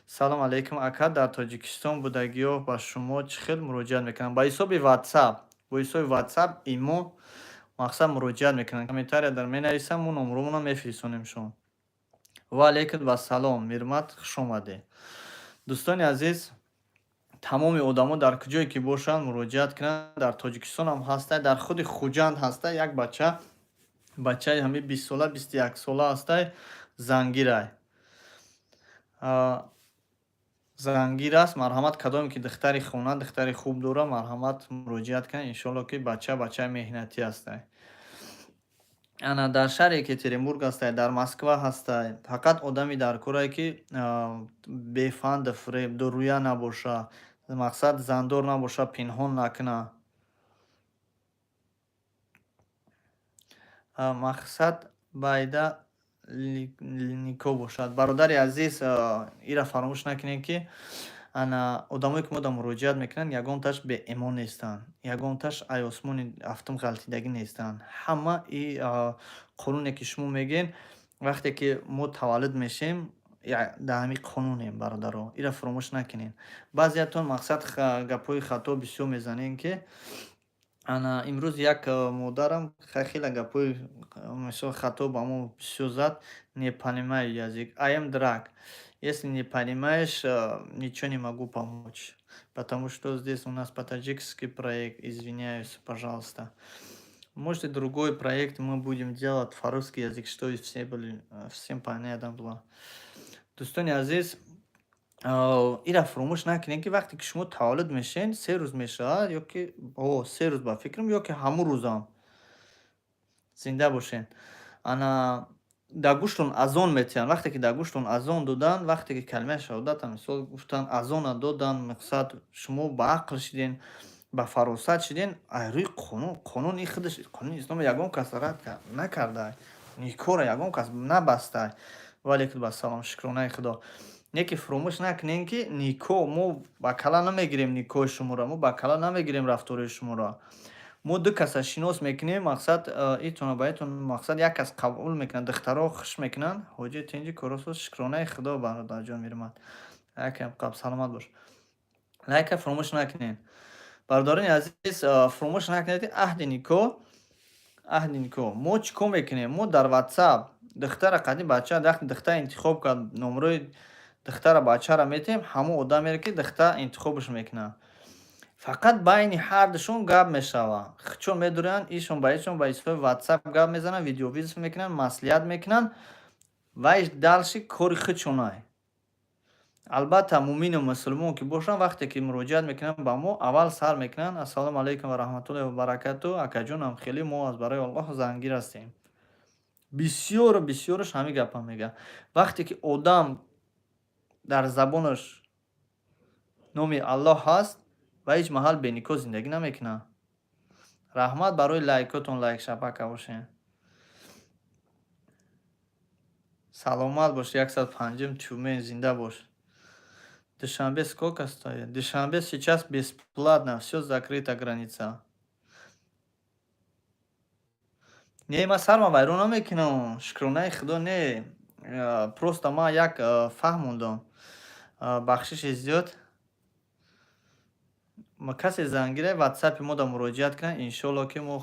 S1: Салом алейкум, ака, дар Тоҷикистон будагиҳо ба шумо чӣ хел муроҷиат мекунанд? Ба ҳисоби WhatsApp, бо ҳисоби WhatsApp, имо, мақсад, муроҷиат мекунанд. Комментария дар менависам, мо номромонро мефирисонемшон. Ва алейкум вассалом, Мирмат, хушомадед. Дӯстони азиз, тамоми одамо дар куҷое ки бошанд, муроҷиат кунанд. Дар Тоҷикистонам ҳастай, дар худи Хуҷанд ҳастай як бача, бачаи ҳамин 20-сола, 21-сола ҳастай, зангирай. Зангир аст. Марҳамат, кадоме ки духтари хона, духтари хуб дора, марҳамат, муроҷиат кунед. Иншоалло, ки бача бачаи меҳнатӣ ҳастай. Ана, дар шаҳри Екатеринбург ҳастай, дар Москва ҳастай. Фақат одами дар корае, ки бефанду фиреб, дурӯя набоша, мақсад, зандор набоша, пинҳон накуна. Мақсад, байда никоҳ бошад. Бародари азиз, ира фаромӯш накунед, ки ана одамое ки мода муроҷиат мекунанд, ягонташ беэмон нестанд, ягонташ ай осмони ҳафтум ғалтидагӣ нестанд. Ҳама и қонуне ки шумо мегӯед, вақте ки мо таваллуд мешем, дар ҳамин қонунем, бародаро, ира фаромӯш накунед. Баъзеятон, мақсад, гапҳои хато бисёр мезанед, ки ана имрӯз як модарам хеле гапҳои, мисол, хато ба мо бисёр зад. Не понимаю язык. I am дурак. Если не понимаешь, ничего не могу помочь, потому что здесь у нас по-таджикски проект, извиняюсь, пожалуйста. Может, и другой проект мы будем делать по-русски язык, что и все были, всем понятно было. Дӯстони азиз, ира фаромӯш накунед, ки вақте ки шумо таваллуд мешавед, 3 рӯз мешавад ё ки 3 рӯз, ба фикрам, ё ки ҳамун рӯзам. Зинда бошед. Ана дар гӯштон азон метиҳанд. Вақте ки дар гӯштон азон доданд, вақте ки калимаи шаҳодата, мисол, гуфтанд, азона доданд, мақсад, шумо ба ақл шиден, ба фаросат шиден, ай рӯи қонун, қонун и худаш, қонуни ислом ягон кас рад накардай, никоҳро ягон кас набастай. Ва алейкум ассалом, шукронаи Худо. Не ки фаромӯш накунем, ки никоҳ мо ба кала намегирем, никоҳи шуморо мо ба кала намегирем, рафтори шуморо. Мо ду каса шинос мекунем, мақсад, итона ба итон, мақсад, як кас қабул мекунад, духтаро хуш мекунанд. Ҳоҷи, тинҷи, коросоз, шукронаи Худо, бародарҷон Мирмат. Якам қаб саломат бош. Лайка фаромӯш накунед. Бародарони азиз, фаромӯш накунед, ки аҳди никоҳ, аҳди никоҳ. Мо чӣ кор мекунем? Мо дар WhatsApp духтара қади бача, вақте духтар интихоб кард, номрои духтара бачаро метиҳем, ҳамон одамеро ки духтар интихобаш мекунад. Фақат байни ҳардушон гап мешавад. Чун медуранд, ишон ба ишон ба ҳисоби WhatsApp гап мезананд, видеовызов мекунанд, маслиҳат мекунанд ва дальше кори худшонай. Албатта, мӯмину мусулмон ки бошанд, вақте ки муроҷиат мекунанд ба мо, аввал сар мекунанд: «Ассалому алайкум ва раҳматуллоҳи ва баракату, акаҷонам, хеле мо аз барои Аллоҳ зангир ҳастем». Бисёру бисёраш ҳамин гапа мегӯяд. Вақте ки одам дар забонаш номи Аллоҳ ҳаст, ва ҳеҷ маҳал беникоҳ зиндагӣ намекунад. Раҳмат барои лайкотон, лайк шапака бошед. Саломат бош, 105-ум Тюмень, зинда бош. Душанбе сколько стоит? Душанбе сейчас бесплатно, всё закрыта граница. Не, ман сарма вайрон намекунам, шукронаи Худо, не. Просто ман як фаҳмондам. Бахшиши зиёд. Касе зангира, ватсапи мода муроҷиат кунад, иншоалло, ки мо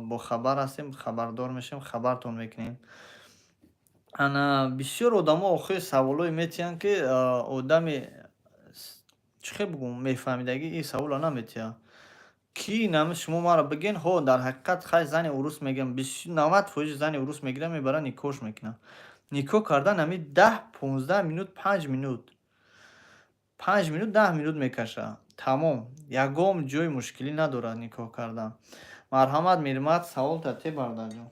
S1: бохабар ҳастем, хабардор мешавем, хабартон мекунем. Ана бисёр одамо охир саволое метиҳанд, ки одами, чӣ хел бигӯм, мефаҳмидагӣ ин саволро наметиҳад. Ки нами шумо маро бигӯен, ҳо, дар ҳақиқат, хай, зани урус мегӯям, 90% зани урус мегирад, мебарад, никоҳш мекунад. Никоҳ кардан ҳами 10-15 минут, 5 минут, 5 минут, 10 минут мекашад. Тамом. Ягон ҷои мушкилӣ надорад никоҳ кардан. Марҳамат, Мирмат, савол те, бародарҷон.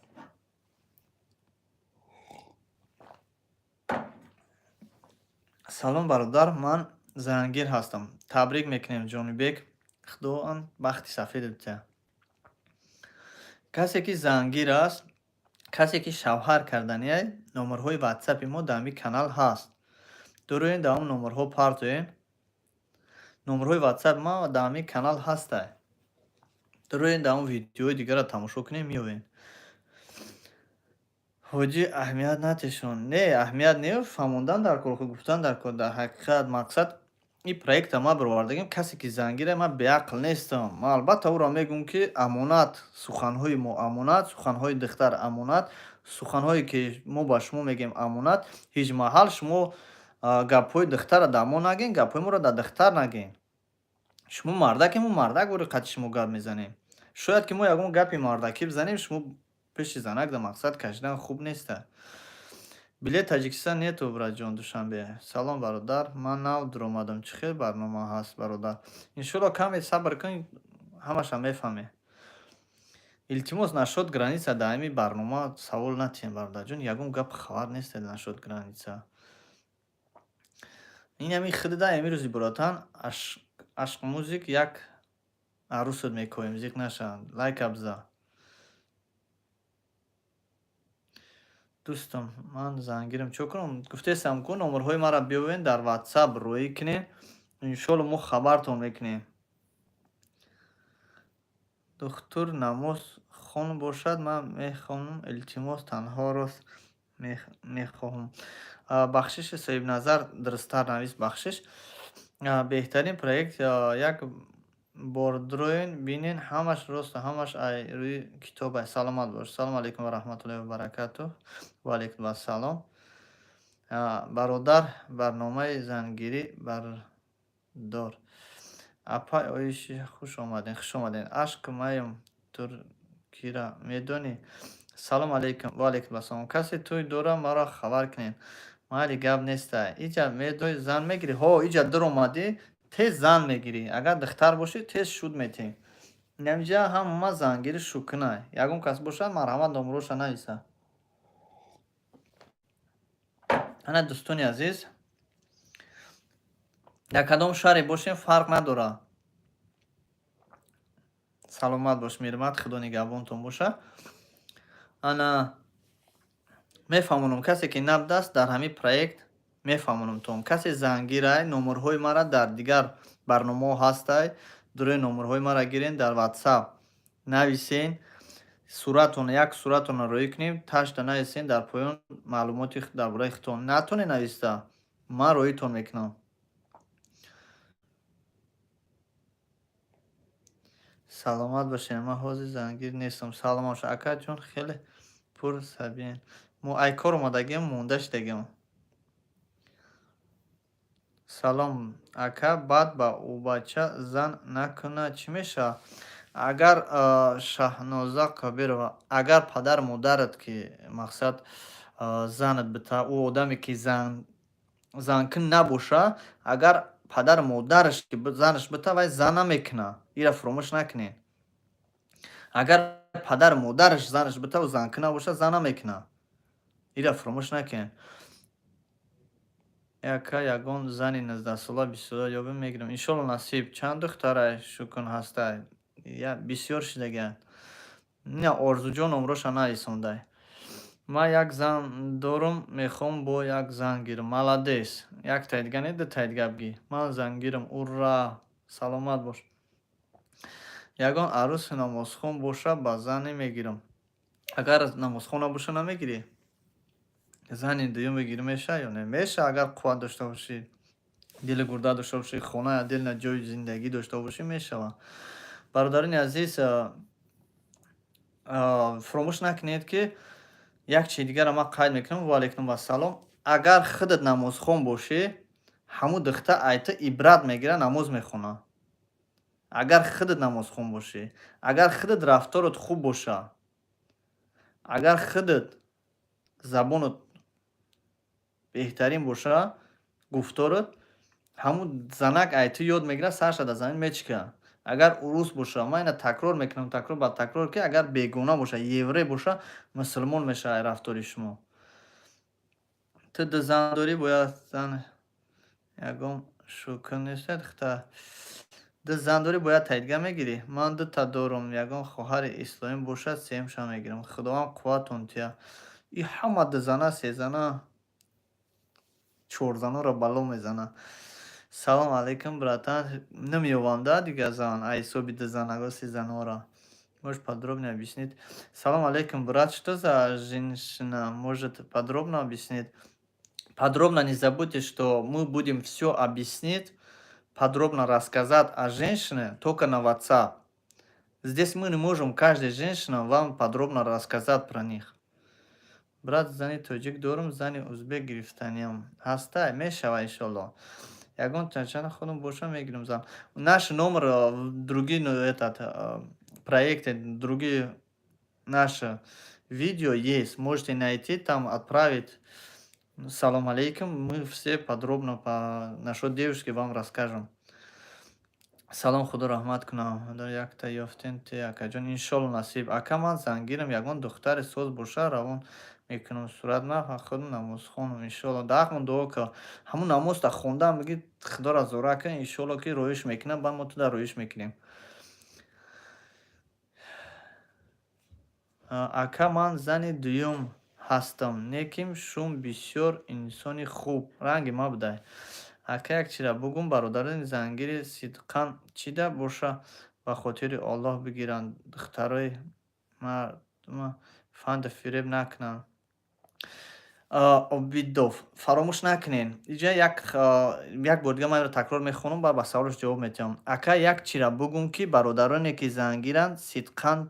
S1: Салом, бародар, ман зангир ҳастам. Табрик мекунем, Ҷонибек. Худованд бахти сафедат диҳад. Касе ки зангир аст, касе ки шавҳар карданиай, номерҳои ватсапи мо дар ҳамин канал ҳаст. Дуроен, дар он номерҳо партоен. Номерҳои ватсапи ма дар ҳамин канал ҳастай. Дуроен, дар он видеои дигарро тамошо кунем, меоем. Ҳоҷӣ, аҳамият натешон. Не, аҳамият не, фаҳмондан дар кор, гуфтан дар кор. Дар ҳақиқат мақсад ин проекта ман баровардагим, касе ки зангира, ман беақл нестам. Ман албатта ӯро мегӯм, ки амонат, суханҳои мо амонат, суханҳои духтар амонат, суханҳое ки мо ба шумо мегӯем амонат. Ҳеҷ маҳал шумо гапҳои духтарро дар мо нагӯед, гапҳои моро дар духтар нагӯед. Шумо мардаке, мо мардак бори қати шумо гап мезанем. Шояд ки мо ягон гапи мардакӣ бизанем, шумо пеши занак дар мақсад кашидан хуб неста. Билет Таҷикистон нету, братҷон, Душанбе. Салом, бародар, ман нав дуромадам, чӣ хел барнома ҳаст, бародар? Иншолло, каме сабр кун, ҳамаша мефаҳмӣ. Илтимос, насчёт граница дар ҳамин барнома савол натиҳем, бародарҷон, ягон гап хабар нестед насчёт граница. Ин ҳамин худда имрӯз иборатан ашқ музик як арӯсат мекоҳем, зиқ наша, лайка биза. Дӯстам, ман зангирам, чӣ кунам? Гуфтесам ку, номерҳои маро биёвен, дар ватсап роӣ кунед, иншолло мо хабартон мекунем. Духтур намоз хон бошад, ман мехонам, илтимос, танҳо рост мехоҳам. Бахшиши соҳибназар, дурусттар навис, бахшиш. Беҳтарин проект, як бор дроен бинен, ҳамаш рост, ҳамаш ай рӯи китоб ай. Саломат бош. Салому алайкум ва раҳматуллоҳи ва баракатуҳ. Ва алайкум ассалом. Бародар, барномаи зангирӣ бардор. Апай Оиши, хуш омадем, хуш омадем. Ашк маем туркира медонӣ? Салому алайкум, ва алайкум ассалом. Касе тӯй дора, маро хабар кунед. Майли, гап нестай. Иҷа медои, зан мегирӣ? Ҳо, иҷа дуромадӣ, тез зан мегирӣ. Агар духтар бошӣ, тез шуд метем. Инамиҷа ҳама зангири шукунай. Ягон кас бошад, марҳамат, номроша нависа. Ана, дӯстони азиз, дар кадом шаҳре бошем, фарқ надорад. Саломат бош, Мирмат, Худо нигаҳбонтон боша. Ана, мефаҳмонам, касе ки набудааст дар ҳамин проект, мефаҳмонамтон. Касе зангирай, номерҳои мара дар дигар барномаҳо ҳастай, дурои номерҳои мара гирен, дар ватсап нависен, суратона, як суратона роӣ кунем, ташта нависен дар поён маълумоти дар бораи худтон. Натоне нависта, ман роитон мекунам. Саломат бошед, ман ҳозир зангир нестам. Саломат бошед, акаҷон, хеле пур сабиен. Мо ай кор омадагиам, монда шудагиам. Салом, ака, баъд ба ӯ бача зан накунад, чӣ мешавад? Агар Шаҳноза Кабирова, агар падару модарат ки мақсад занат бита, ӯ одаме ки зан занкун набоша, агар падару модараш ки занаш бита, вай зан намекунад. Ира фуромӯш накунед. Агар падару модараш занаш бита, ӯ занкун набоша, зан намекунад. Ира фуромӯш накунед. Яка ягон зани 19-сола, 20-сола ёбем, мегирам. Иншолло, насиб. Чанд духтарай шукун ҳастай? Я бисёр шудагианд. На, Орзуҷон номроша нависондай. Ман як зан дорум, мехоҳам бо як зан гирам. Молодец. Яктаи дига не, дутаи дига бигӣ. Ман зангирам. Ура! Саломат бош. Ягон арӯси намозхон боша, ба зане мегирам. Агар намозхон набоша, намегирӣ? Зани дуюм бигирӣ, мешавад ё не? Мешавад, агар қувват дошта бошӣ, дили гурда дошта бошӣ, хона, отдельно ҷои зиндагӣ дошта бошӣ, мешавад. Бародарони азиз, фуромӯш накунед, ки як чизи дигарро ман қайд мекунам. Ва алайкум ассалом. Агар худат намозхон бошӣ, ҳамун духтар ай ту ибрат мегирад, намоз мехонад. Агар худат намозхон бошӣ, агар худат рафторат хуб боша, агар худат забонат беҳтарин боша, гуфторат, ҳамун занак ай ту ёд мегирад, сарша дар замин мечикад. Агар урус боша, ман ина такрор мекунам, такрор ба такрор, ки агар бегона боша, еврей боша, мусулмон мешавад ай рафтори шумо. Ту ду зан дорӣ, бояд зан ягон шукр нестед, духтар. Ду зан дорӣ, бояд таидга мегирӣ? Ман дута дорум, ягон хоҳари исломӣ бошад, сеюмша мегирам. Худованд қувватон тиҳад. И ҳама дузана, сезана, чорзаноро бало мезанад. Салом алейкум, братан. Намеёвам да дигар зан, ай ҳисоби дузанаго, сезаноро. Можешь подробнее объяснить? Салом алейкум, брат, что за женщина? Может, подробно объяснить? Подробно не забудьте, что мы будем всё объяснить, подробно рассказать о женщине только на WhatsApp. Здесь мы не можем каждой женщине вам подробно рассказать про них. Брат, зани тоҷик дорум, зани узбек гирифтаниям. Ҳастай, мешава, иншолло. Ягон чачана худам боша, мегирам зан. Наш номер, другие, ну, этот, проекты, другие наши видео есть. Можете найти там, отправить. Салом алейкум. Мы все подробно по насчет девушки вам расскажем. Салом, Худо раҳмат кунам. Якта ёфтем те, акаҷон, иншолло, насиб. Ака, ман зангирам, ягон духтари соз боша, равон мекунам. Сурат ма худам намозхонам, иншолло. Даҳмон дуо кар. Ҳамун намозта хондаам бигӣ, Худоро зора кун, иншолло, ки роиш мекунам, баъд мо туда роиш мекунем. Ака, ман зани дуюм ҳастам, неким шум бисёр инсони хуб. Ранги ма будай. Ака, як чизра бугум, бародарони зангири сидқан чида боша, ба хотири Оллоҳ бигиранд, духтарои мардума фанду фиреб накунанд. Обидов, фаромӯш накунед. Иҷа як бор дига ман инро такрор мехонам, баъд ба саволаш ҷавоб медиҳам. Ака, як чизра бугум, ки бародароне, ки зангиранд, сидқан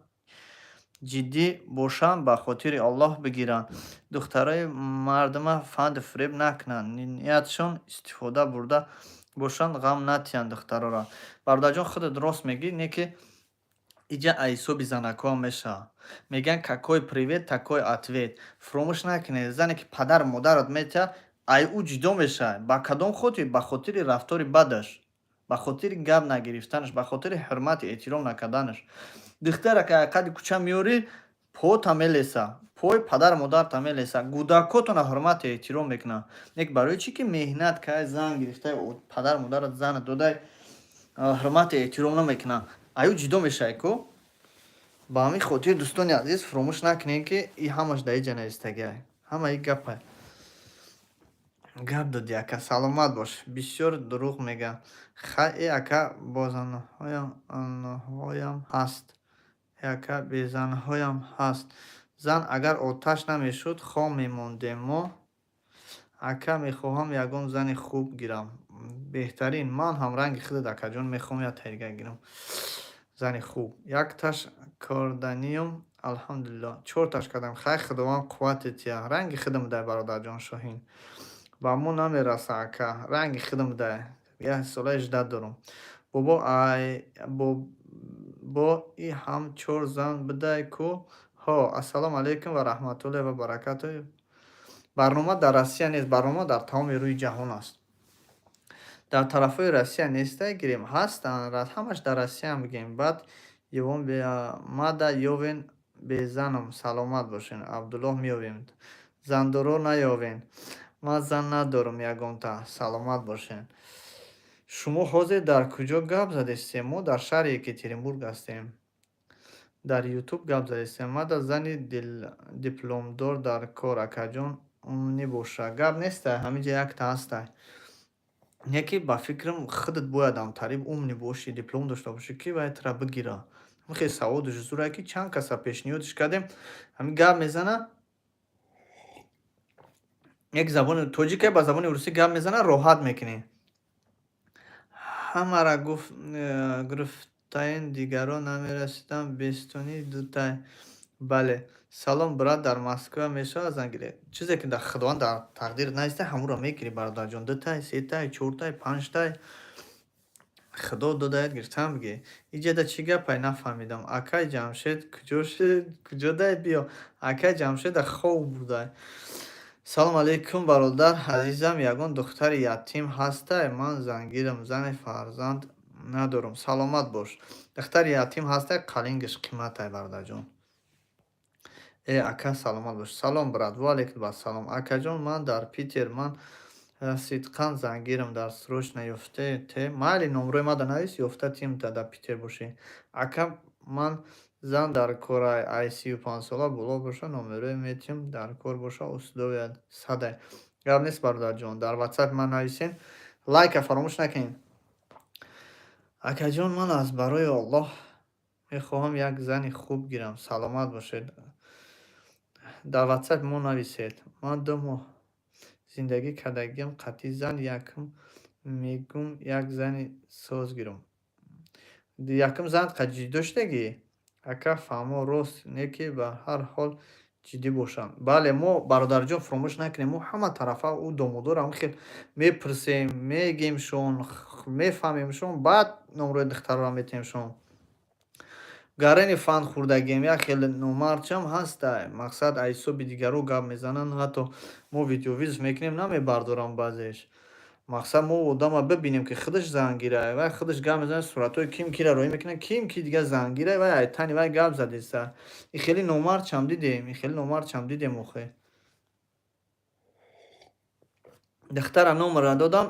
S1: ҷиддӣ бошанд, ба хотири Оллоҳ бигиранд. Духтарои мардума фанду фиреб накунанд. Ниятшон истифода бурда бошанд, ғам натиҳанд духтароро. Бародарҷон, худат рост мегӯӣ, не ки иҷа аз ҳисоби занакҳоам мешавад. Мегӯянд: «Какой привет, такой ответ». Фуромӯш накунед, зане ки падару модарат метиҳад, ай ӯ ҷудо мешавад. Ба кадом хотир? Ба хотири рафтори бадаш, ба хотири гап нагирифтанаш, ба хотири ҳурмати эҳтиром накарданаш. Духтара ки аз қади кӯча меёрӣ, пота мелеса, пои падару модарта мелеса, кӯдакотона ҳурмату эҳтиром мекунанд. Нек барои чӣ ки меҳнат кай, зан гирифтай, падару модарат зана додай, ҳурмату эҳтиром намекунанд. Ай ӯ ҷудо мешавад ку. Ба ҳамин хотир, дӯстони азиз, фуромӯш накунед, ки и ҳамаш дар иҷа навистагиай. Ҳамаи гапай. Гап додӣ, ака, саломат бош. Бисёр дурӯғ мегӯяд. Хай, э ака, бозанҳоям ҳаст. Э ака, безанҳоям ҳаст. Зан агар оташ намешуд, хом мемондем мо. Ака, мехоҳам ягон зани хуб гирам. Беҳтарин. Ман ҳам ранги худат, акаҷон, мехоҳам як тарига гирам. Зани хуб. Якташ корданиюм, алҳамдулилло. Чорташ кардам. Хай, Худованд қуввате тия. Ранги худам будай, бародарҷон Шоҳин. Ба мо намераса, ака. Ранги худам будай. Як солаи ждать дорум. Бобо, ай бо и ҳам чор зан будай ку? Ҳо, ассалому алайкум ва раҳматуллоҳи ва баракатуҳ. Барнома дар Россия нест, барнома дар тамоми рӯи ҷаҳон аст. Дар тарафҳои Россия нестай, гирем, ҳастанд, ҳамаш дар Россияам бигем. Баъд ёвон мада ёвен, безанам, саломат бошен. Абдуллоҳ, меёвем. Зандоро наёвен. Ман зан надорам ягонта, саломат бошен. Шумо ҳозир дар куҷо гап задистем? Мо дар шаҳри Екатеринбург ҳастем. Дар Ютуб гап задистем. Мада зани дипломдор дар кор, акаҷон, умнӣ боша. Гап нестай, ҳаминҷа якта ҳастай. Не ки ба фикрам, худат бояд ҳамтариб умный бошӣ, диплом дошта бошӣ, ки вай тура бигира. Ҳамин хел саводаш зурае, ки чанд каса пешниҳодш кардем, ҳамин гап мезана, як забони тоҷике ба забони русӣ гап мезана, роҳат мекунӣ. Ҳамара гуфт, гирифтаен, дигарон намерасиданд, бестунӣ дутай. Бале. Салом, брат, дар Москва мешавад зан гирифт? Чизе ки дар Худованд дар тақдират нависта, ҳамонро мегирӣ, бародарҷон. Дутай, сетай, чортай, панҷтай. Худо додаят, гирифтан бигир. Иҷада чӣ гапай, нафаҳмидам. Акай Ҷамшед куҷо шуд? Куҷо дай биё? Акай Ҷамшеда хоб бурдай. Салом алейкум, бародар азизам, ягон духтари ятим ҳастай? Ман зангирам, зани фарзанд надорам. Саломат бош. Духтари ятим ҳастай, қалингаш қиматай, бародарҷон. Э, ака, саломат бош. Салом, брат. Ва алейкум ассалом. Акаҷон, ман дар Питер, ман сидқан зангирам, дар срочно ёфте те. Майли, номрои мада навис, ёфта тимта, дар Питер бошӣ. Ака, ман зан дар корай, ай 35 сола боло боша, номерои метиҳам, дар кор боша, условия садай. Гап нест, бародарҷон, дар ватсапи ман нависен. Лайка фаромӯш накунед. Акаҷон, ман аз барои Аллоҳ. Мехоҳам як зани хуб гирам. Саломат бошед. Дар ватсапи мо нависед. Ман 2 моҳ зиндагӣ кардагиам қатъи зан, якум мегум, як зани соз гирам. Якум зан ҷиддӣ шудагӣ? Ака, фаҳмо, рост не, ки ба ҳар ҳол ҷиддӣ бошам. Бале, мо, бародарҷон, фуромӯш накунем, мо ҳама тарафа ӯ домодоро ҳам хел мепурсем, мегемшон, мефаҳмемшон, баъд номрои духтарро метиҳемшон. Гарани фанд хӯрдагием, як хеле номардчам ҳастай. Мақсад, аз ҳисоби дигарҳо гап мезананд, ҳатто мо видеовызов мекунем, намебардорам баъзеш. Мақсад, мо одама бибинем, ки худаш зангирай, вай худаш гап мезанад, суратҳои ким кира роҳӣ мекунад, ким ки дига зангирай, вай ай тани вай гап задеста. И хеле номардчам дидем, и хеле номардчам дидем охе. Духтара номерро додам,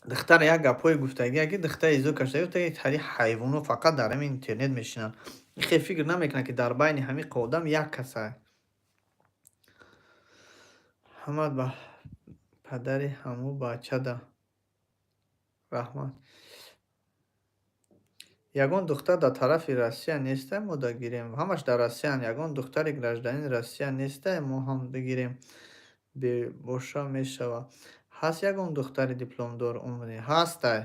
S1: духтара як гапҳое гуфтагия, ки духтари изо кашида гуфта, ҳари ҳайвонҳо фақат дар ҳамин интернет мешинанд. И хел фикр намекунад, ки дар байни ҳамин одам як касай. Ҳамат ба падари ҳаму бачада раҳмат. Ягон духтар дар тарафи Россия нестай, мо да гирем? Ҳамаш дар Россияанд. Ягон духтари гражданини Россия нестай, мо ҳам бигирем? Бебоша мешавад. Ҳаст ягон духтари дипломдор умре? Ҳастай.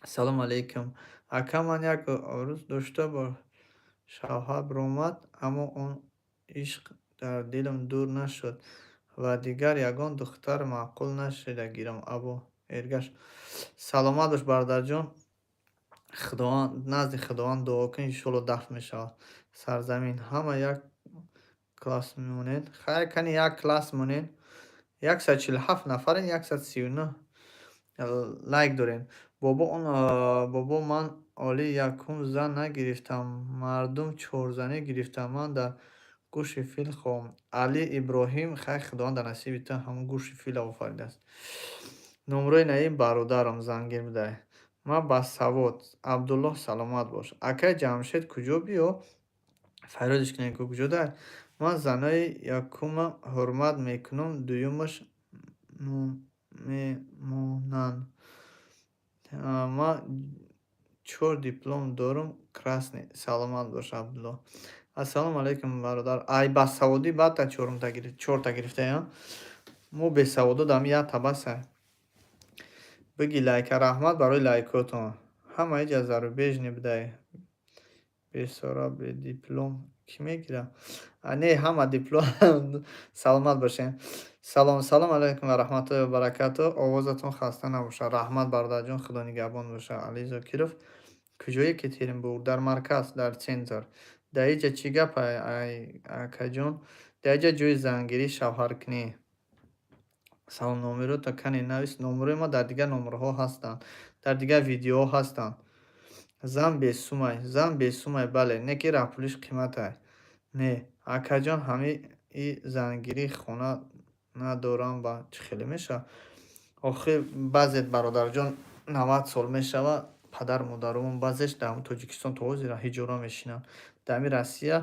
S1: Салому алейкум. Ака, ман як орӯз дошта, бо шавҳар баромад, аммо он ишқ дар дилам дур нашуд ва дигар ягон духтар маъқул нашида гирам. Абу Эргаш. Саломат бош, бародарҷон. Худованд, назди Худованд дуо кун, иншоалло, дафн мешавад. Сарзамин ҳама як класс мемонед. Хайр, кани як класс монед. 147 нафарен, 139 лайк дорем. Бобо, он бобо, ман оли якум зан нагирифтам, мардум чорзанӣ гирифтам, ман дар гӯши фил хоҳам. Али Иброҳим, хайр, Худованд дар насиби ту ҳамун гӯши фила офаридааст. Номрои наи бародарам зангир будай. Ман басавод. Абдуллоҳ, саломат бош. Акай Ҷамшед куҷо биё? Фарёдиш кунем, ку куҷо дай? Ман занои якума ҳурмат мекунам, дуюмаш мемонанд. Ман чор диплом дорум, красный. Саломат бош, Абдуллоҳ. Ассалому алайкум, бародар. Ай басаводӣ баъдта чорта гирифтаям. Мо бесаводо дам якта басай. Биги лайка, раҳмат барои лайкотон. Ҳама иҷа зарубежный будай. Бесора бедиплом кӣ мегирад? Не, ҳама диплом. Саломат бошед. Салом, салом алайкум ва раҳматуллоҳи ва баракатуҳ. Овозатон хаста набошад. Раҳмат, бародарҷон, Худо нигаҳбон бошад. Али Зокиров. Куҷо Екатеринбург? Дар марказ, дар центр. Дар иҷа чӣ гап, ай акаҷон? Дар иҷа ҷои зангирӣ, шавҳаркунӣ. Салом, номерота кане навис. Номерои ма дар дигар номерҳо ҳастанд. Дар дигар видеоҳо ҳастанд. Зан бесумай, зан бесумай, бале, не ки раҳпулиш қиматай. Не, акаҷон, ҳамин и зангирӣ хона надорам, ба чӣ хеле мешавад? Охир баъзе, бародарҷон, 90 сол мешавад, падару модаромон баъзеш дар ҳамун Тоҷикистон то ҳозира ҳиҷора мешинанд. Дар ҳамин Россия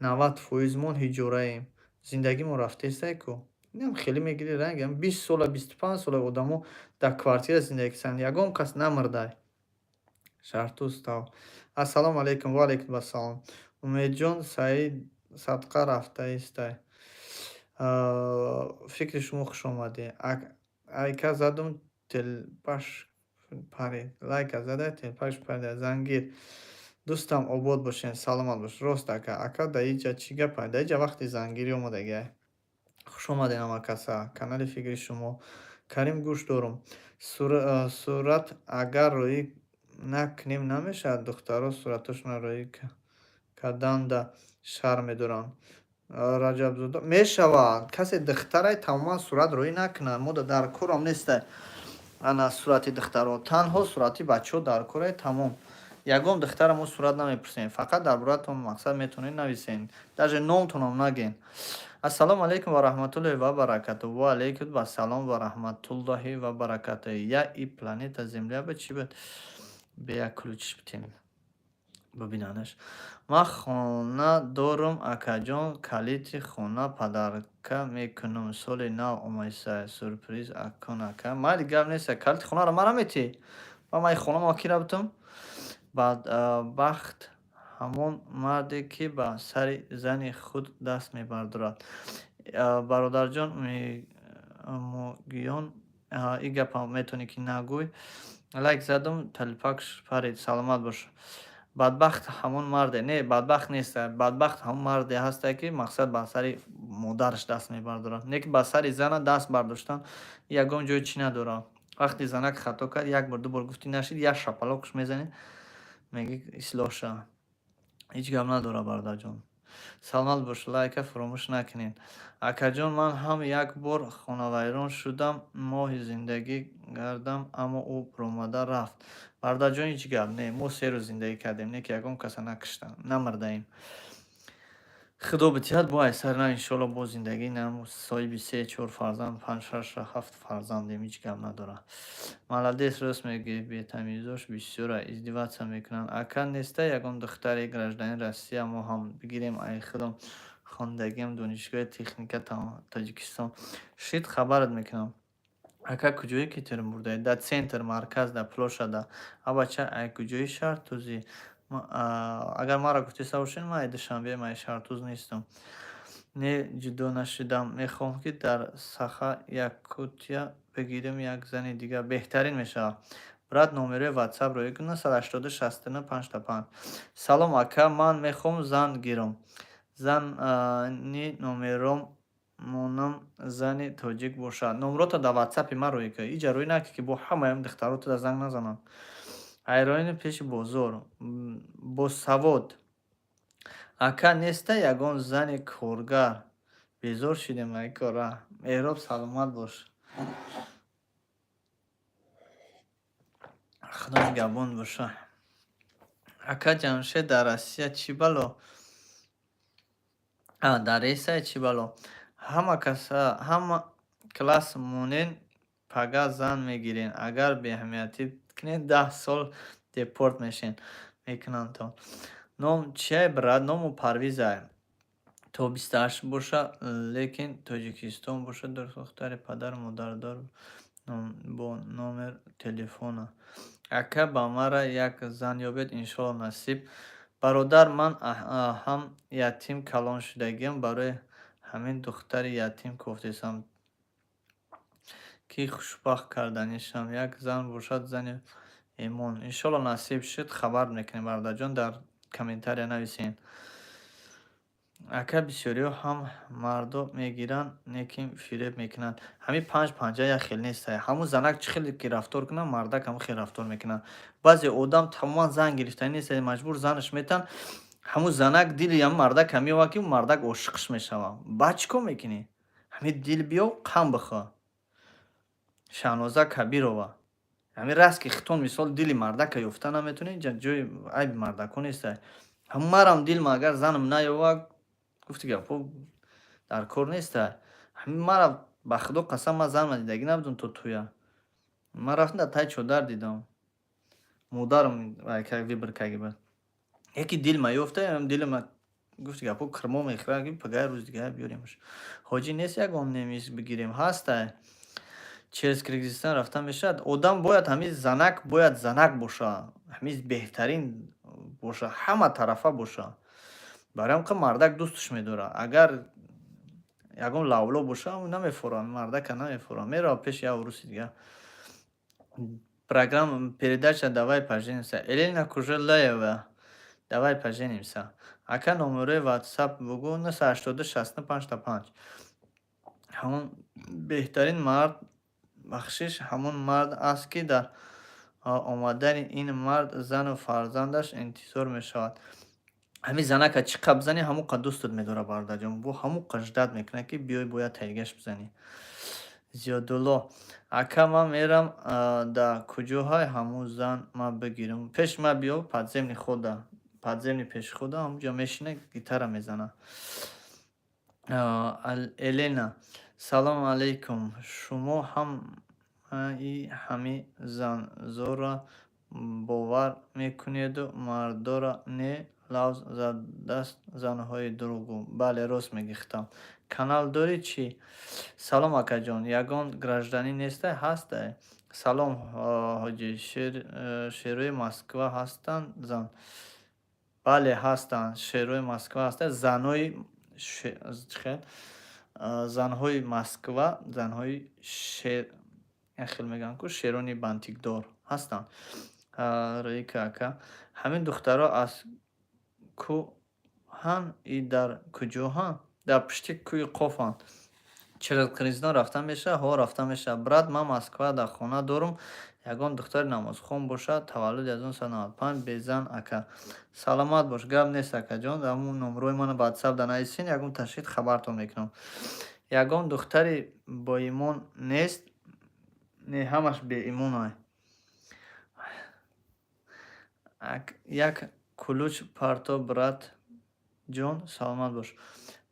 S1: 90 фоизмон ҳиҷораем. Зиндагимон рафтестай ку. Инам хеле мегири ранг, 20 сола, 25 сола одамо дар квартира зиндагӣ карданд, ягон кас намурдай. Шаҳртӯз тав. Ассалому алайкум, ва алайкум ассалом. Умедҷон Саид садқа рафтаистай. Фикри шумо, хуш омадӣ. Айка задум, телпаш парид. Лайка задай, телпаш парида. Зангир. Дӯстам, обод бошед, саломат бош. Рост, ака. Ака, дар иҷа чӣ гапай? Дар иҷа вақти зангирӣ омадагиай. Хуш омадед, ҳамакаса. Канали фикри шумо. Карим, гӯш дорум. Сурат агар роӣ накунем, намешавад? Духтаро суратошонро роӣ карданда шарм медоранд. Раҷабзода, мешавад. Касе духтарай, тамоман сурат роӣ накунад. Мо дар корам нестай ана сурати духтаро. Танҳо сурати бачаҳо дар корай, тамом. Ягон духтара мо сурат намепурсем. Фақат дар бораатон, мақсад, метавонед нависед. Даже номтонам нагӯед. Ассалому алайкум ва раҳматуллоҳи ва баракатуҳ. Ва алайкум ассалом ва раҳматуллоҳи ва баракатуҳ. Я и планета Земля ба чӣ буд? Бе як ключиш битем. Бибинанаш. Ман хона дорум, акаҷон, калити хона подарка мекунам. Соли нав омайса, сюрприз акун, ака. Майли, гап нест, калити хонаро мара метиҳӣ? Ба ман хона ма кира бутум? Бадбахт Ҳамон марде, ки ба сари зани худ даст мебардорад. Бародарҷон Могиён, ин гапам метавонӣ, ки нагӯй. Лайк задам, талипакш парид, саломат бош. Бадбахт ҳамон марде не, бадбахт нест, бадбахт ҳамон марде ҳасте, ки мақсад ба сари модараш даст мебардорад. Не ки ба сари зана даст бардоштан ягон ҷои чӣ надорад. Вақте занак хато кард, як бор, ду бор гуфтӣ, нашид, як шапалоқш мезанӣ, мегӣ, ислоҳ ша. Ҳеҷ гап надорад, бародарҷон. Саломат бош, лайка фаромӯш накунед. Акаҷон, ман ҳам як бор хонавайрон шудам, моҳи зиндагӣ кардам, аммо ӯ баромада рафт. Бародарҷон, ҳеҷ гап не, мо 3 рӯз зиндагӣ кардем, не ки ягон каса накуштам, намурдаем. Худо битиҳад, бо айсар на, иншоалло, бо зиндагӣ нам соҳиби се, чор фарзанд, панҷ, шаш, ҳафт фарзандем, ҳеҷ гап надорад. Молодец, рост мегӯӣ, бетамизош бисёра, издеваться мекунанд. Ака, неста ягон духтари гражданин Россия, мо ҳам бигирем, ай худам хондагиам донишгоҳи техника Тоҷикистон. Шид, хабарат мекунам. Ака, куҷои Екатеринбургдаи? Дар центр, марказ, дар площада. А бача, ай куҷои Шаҳртӯзӣ? Агар маро гуфтеста бошед, ман ай Душанбеам, ай Шаҳртӯз нестам. Не, ҷудо нашудам. Мехоҳам, ки дар Саха Якутия бигирем як зани дигар. Беҳтарин мешавад. Брат, номерои ватсап роӣ кун: 982 69 5 5. Салом, ака, ман мехоҳам зан гирам. Зани номером монам, зани тоҷик бошад. Номерота дар ватсапи ман роӣ кун. Иҷа роӣ накун, ки бо ҳамаи духтаро туда занг назананд. Айроини пеши бозор. Босавод. Ака, неста ягон зани коргар? Безор шудем ай кора. Меҳроб, саломат бош. Худо нигаҳбон боша. Ака Ҷамшед, дар Россия чӣ бало? Дар Ресай чӣ бало? Ҳама каса, ҳама класс монен, пага зан мегирен. Агар беаҳамиятӣ кунед, 10 сол депорт мешен мекунандтон. Ном чия, брат? Ному Парвизай. То 28 боша, лекин Тоҷикистон бошад, духтари падару модардор бо номер телефона. Ака, ба мара як зан ёбед, иншоалло, насиб. Бародар, ман ҳам ятим калон шудагиам, барои ҳамин духтари ятим кофтесам, ки хушбахт карданишам. Як зан бошад, зани эмон. Иншоалло, насиб шуд, хабар мекунем, бародарҷон, дар комментария нависен. Ака, бисёриҳо ҳам мардо мегиранд, лекин фиреб мекунанд. Ҳамин панҷ панҷа як хел нестай. Ҳамун занак чӣ хеле ки рафтор кунад, мардак ҳамун хел рафтор мекунад. Баъзе одам тамоман зан гирифтанӣ нест, маҷбур занаш метаҳанд. Ҳамун занак дили ҳамун мардака меёвад, ки мардак ошиқш мешавад. Баъд чӣ кор мекунӣ? Ҳамин дил биёв, қам бихӯр. Шаҳноза Кабирова. Ҳамин раст, ки хитон, мисол, дили мардака ёфта наметавонӣ, ҷои айби мардакҳо нестай. Ҳамун марам дилма агар занам наёвад, гуфти гапҳо дар кор нестай. Ҳамин мара, ба худо қасам, ман занма дидагӣ набудам то тӯя. Ман рафтам, дар таи чодар дидам. Модарам выбор карда буд. Яке дилма ёфта, дилма, гуфти гапҳо, кирмо мехӯрад, ки пагаи рӯзи дигар биёремаш. Ҳоҷӣ, нест ягон немис бигирем? Ҳастай. Через Киргизистон рафта мешавад? Одам бояд, ҳамин занак бояд занак боша. Ҳамин беҳтарин боша, ҳама тарафа боша. Барои ҳам мардак дӯсташ медорад. Агар ягон лавло боша, намефорад, мардака намефорад. Меравад пеши як уруси дигар. Программа, передача «Давай поженимся». Елена Кужелаева. «Давай поженимся». Ака, номерои ватсап бугӯ: 982 65 5. Ҳамон беҳтарин мард, бахшиш, ҳамон мард аст, ки дар омадани ин мард зану фарзандаш интизор мешавад. Ҳамин занака чӣ қадр бизанӣ, ҳамон қадр дӯстат медорад, бародарҷон. Бо ҳамон қадр ждать мекунад, ки биёй, бояд тайгаш бизанӣ. Зиёдулло. Ака, ман мерам, да куҷоҳай ҳамун зан ман бигирам? Пеши ман биё, подземный хода. Подземный пешехода, ҳамунҷо мешина, гитара мезана. Елена. Салому алайкум. Шумо ҳамаи ҳамин занзора бовар мекунеду мардора не, лавз задаст занҳои дурӯғгӯ. Бале, рост мегӯӣ, хитам. Канал дорӣ чӣ? Салом, акаҷон. Ягон гражданин нестай? Ҳастай. Салом, ҳоҷӣ. Шерои Москва ҳастанд зан? Бале, ҳастанд. Шерои Москва ҳастанд. Занои чихел? Занҳои Москва, занҳои шер, як хел мегӯянд ку, шерони бантикдор ҳастанд. Раика ака. Ҳамин духтаро аз кӯҳан и дар куҷоҳанд? Дар пушти кӯҳи Қофанд. Через Қирғизистон рафта мешавад? Ҳо, рафта мешавад. Брат, ман Москва дар хона дорум. Ягон духтари намозхон бошад, таваллуди 1995, безан ака. Саломат бош, гап нест, акаҷон. Ҳамун номрои мана ватсап да нависин, ягон ташрид хабартон мекунам. Ягон духтари боимон нест? Не, ҳамаш беимонай. Як кулуч парто, брат ҷон, саломат бош.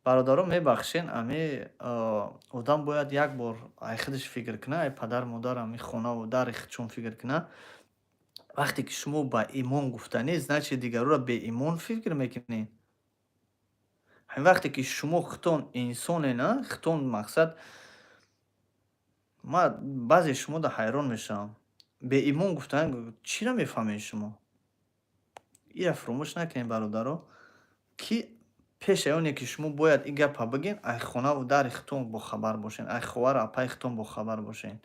S1: Бародарон, мебахшен, ами одам бояд як бор ай худаш фикр кунад, ай падару модар, ами хонаву дари худшон фикр кунад. Вақте ки шумо ба имон гуфтанӣ, значит, дигарора беимон фикр мекунед. Ҳамин вақте ки шумо худтон инсоне, на, худтон мақсад, ман баъзе шумода ҳайрон мешавам. Беимон гуфтан чиро мефаҳмед шумо? Ира фуромӯш накунед, бародаро, ки пеш оне ки шумо бояд ин гапа бигӯед, ай хонаву дари худтон бохабар бошед, ай ховару апаи худтон бохабар бошед.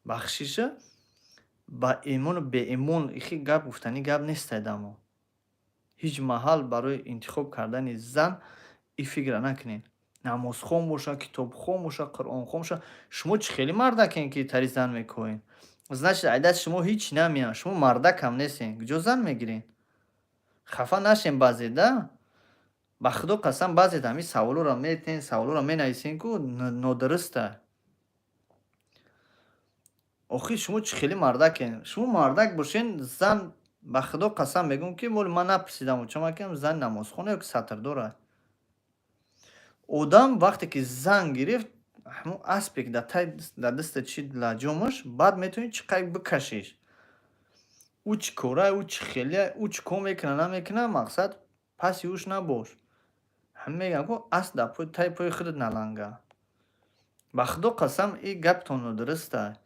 S1: Бахшиша, ба имону беимон ихи гап гуфтанӣ гап нестай дамо. Ҳеҷ маҳал барои интихоб кардани зан ин фикрра накунед. Намозхон боша, китобхон боша, қуръонхон боша. Шумо чӣ хеле мардакем, ки тари зан мекоҳед? Значит, ай дасти шумо ҳеҷ намеяд. Шумо мардакам нестен. Куҷо зан мегиред? Хафа нашем баъзе, да? Ба худо қасам, баъзе ҳамин саволҳоро метен, саволҳоро менависен ку, нодуруста. Охир шумо чӣ хеле мардакем? Шумо мардак бошен, зан, ба худо қасам мегӯм, ки моли ман напурсидам, очам акам зан намозхона ё ки сатрдора. Одам вақте ки зан гирифт, ҳамун аспе ки дар тай дар дастат чӣ лаҷомаш, баъд метавонӣ чӣ қайд бикашиш. Ӯ чӣ кора, ӯ чӣ хеле, ӯ чӣ кор мекуна, намекуна, мақсад, паси ӯш набош. Ҳамин мегӯям ку, асп дар таи пои худат наланга. Ба худо қасам, ин гаптон нодуруста.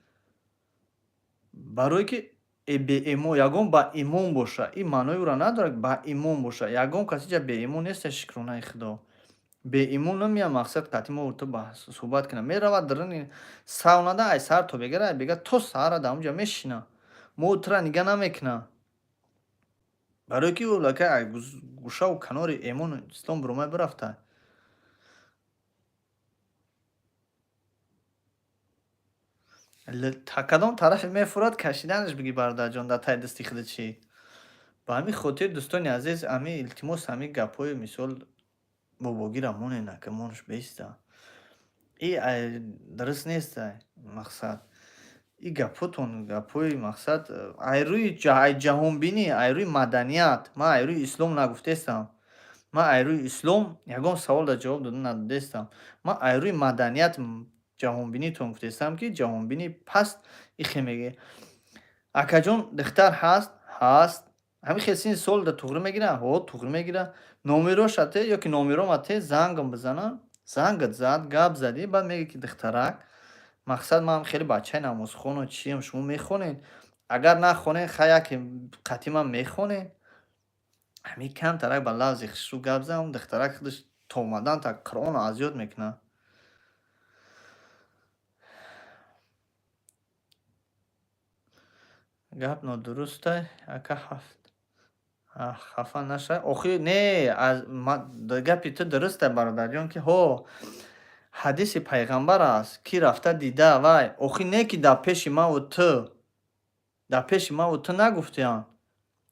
S1: Барое ки беимон, ягон ба имон боша, ин маънои ӯро надорад, ба имон боша. Ягон кас иҷа беимон неста, шукронаи худо. Беимон намеяд, мақсад, қатъи мо ту суҳбат кунад. Меравад даруни савнада, ай саҳар то бегара, ай бега то саҳара дар онҷа мешинад. Мо тура нигаҳ намекунад. Барое ки ӯ лака ай гӯшаву канори имону ислом биромай бирафта. Кадом тарафе мефурад, кашиданаш бигӣ, бародарҷон, дар таи дасти худат чӣ? Ба ҳамин хотир, дӯстони азиз, ами илтимос, ҳамин гапҳои мисол бобогира монен, ака, монаш беиста. И дуруст нестай, мақсад. И гапҳотон гапҳои, мақсад, ай рӯи ай ҷаҳонбинӣ, ай рӯи маданият, ман ай рӯи ислом нагуфтестам. Ман ай рӯи ислом ягон савол дар ҷавоб дода надодестам. Ман ай рӯи маданият, ҷаҳонбинитон гуфтестам, ки ҷаҳонбини паст ихе мегӯяд. Акаҷон, духтар ҳаст? Ҳаст. Ҳамин хел синни сол да туғрӣ мегирад? Ҳо, туғрӣ мегирад. Номероша те ё ки номерома те, зангам бизанам. Зангат зад, гап задӣ, баъд мегӯӣ, ки духтарак, мақсад, ман хеле бачаи намозхону чиям, шумо мехонед? Агар нахонед, хай, яке қатъи ман мехонед? Ҳамин камтарак ба лафзи хушрӯ гап зан, духтарак худаш то омадан та Қуръонро аз ёд мекунад. Гап нодурустай, ака, ҳафт хафа нашавед. Охир не, аз гапи ту дурустай, бародарҷон, ки ҳо, ҳадиси пайғамбар аст, ки рафта дида вай. Охир не, ки дар пеши маву ту, дар пеши маву ту нагуфтиям.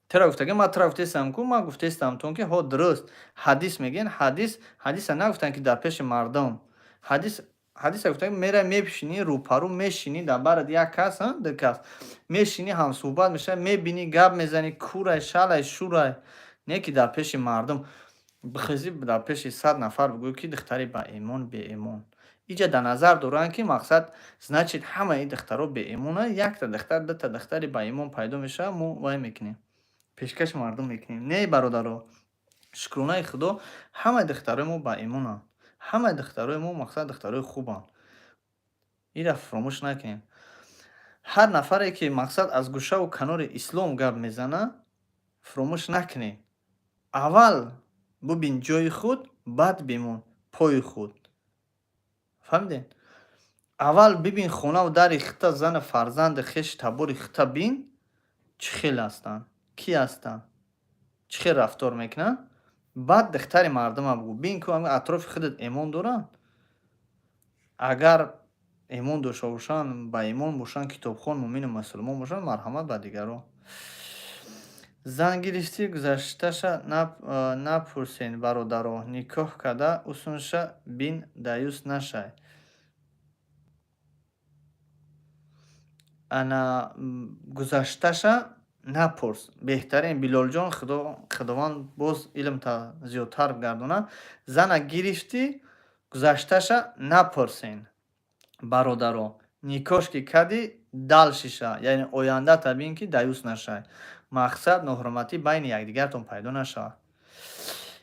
S1: Тура гуфтагӣ, ман тура гуфтестам ку, ман гуфтестам тон, ки ҳо, дуруст. Ҳадис мегӯянд, ҳадис, ҳадиса нагуфтанд, ки дар пеши мардум. Ҳадис, ҳадиса гуфтанд, мерай мепишинӣ, рӯпарӯ мешинӣ, дар барат як кас, ду кас. Мешинӣ, ҳамсӯҳбат мешавӣ, мебинӣ, гап мезанӣ, курай, шалай, шурай. Не ки дар пеши мардум бихезӣ, дар пеши 100 нафар бигӯӣ, ки духтари баимон, беимон. Иҷа дар назар доранд, ки мақсад, значит, ҳамаи духтаро беимонанд, якта духтар, дута духтари баимон пайдо мешавад, мо вай мекунем. Пешкаши мардум мекунем. Не, бародаро, шукронаи худо, ҳамаи духтарои мо баимонанд. Ҳамаи духтарои мо, мақсад, духтарои хубанд. Ира фуромӯш накунем. Ҳар нафаре ки, мақсад, аз гӯшаву канори ислом гап мезанад, фуромӯш накунед. Аввал бубин ҷои худ, баъд бимон пои худ. Фаҳмидем? Аввал бибин хонаву дари худта, зану фарзанди хешу табори худта бин, чӣ хел ҳастанд, кӣ ҳастанд, чӣ хел рафтор мекунанд. Баъд духтари мардума бугӯ. Бин, ку атрофи худат эмон доранд. Агар эмон дошта бошанд, ба имон бошанд, китобхон, муъмину мусулмон бошанд, марҳамат ба дигарон. Зан гирифтӣ, гузашташа напурсен, бародаро, никоҳ карда усунша бин, даюс нашай. Ана гузашташа напурс. Беҳтарин, Билолҷон, Худованд боз илмта зиёдтар гардонад. Зана гирифтӣ, гузашташа напурсен, бародаро. Никоҳш ки кардӣ, дальшиша, яъне ояндата бин, ки даюс нашай. Мақсад, ноҳурматӣ байни якдигартон пайдо нашавад.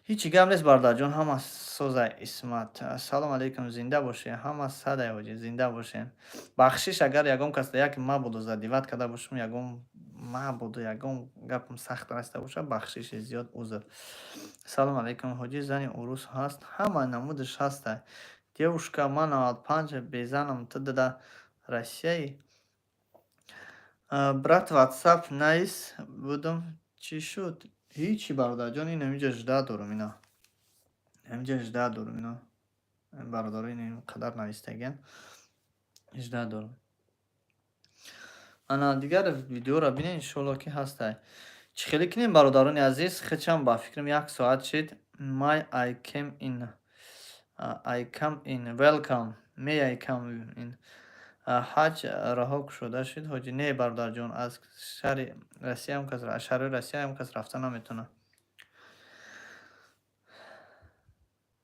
S1: Ҳичи гап нест, бародарҷон, ҳама созай. Исмат, ассалому алайкум, зинда бошед, ҳама садай ҳоҷӣ, зинда бошед. Бахшиш, агар ягон кас як мабодо задевать карда бошам, ягон мабодо ягон гапам сахт расида бошад, бахшиши зиёд, узр. Салому алайкум, ҳоҷӣ, зани урус ҳаст? Ҳама намудаш ҳастай. Девушка, ман 95 безанам, ту дар Россияӣ? Брат, ватсап найс будум, чӣ шуд? Ҳичи, бародарҷон, ин ҳаминҷа ждать дорум, ина. Ҳаминҷа ждать дорум, ина. Бародаро ин қадар навистагиян. Ждать дорум. Ана дигар видеоро бинед, иншоалло, ки ҳастай. Чӣ хеле кунем, бародарони азиз, хечам ба фикрам як соат шид. May I came in? I come in. Welcome. May I come in? Ҳаҷ раҳо кушода шуд, ҳоҷӣ? Не, бародарҷон, аз шаҳри Россияам кас, аз шаҳрҳои Россияам кас рафта наметавонад.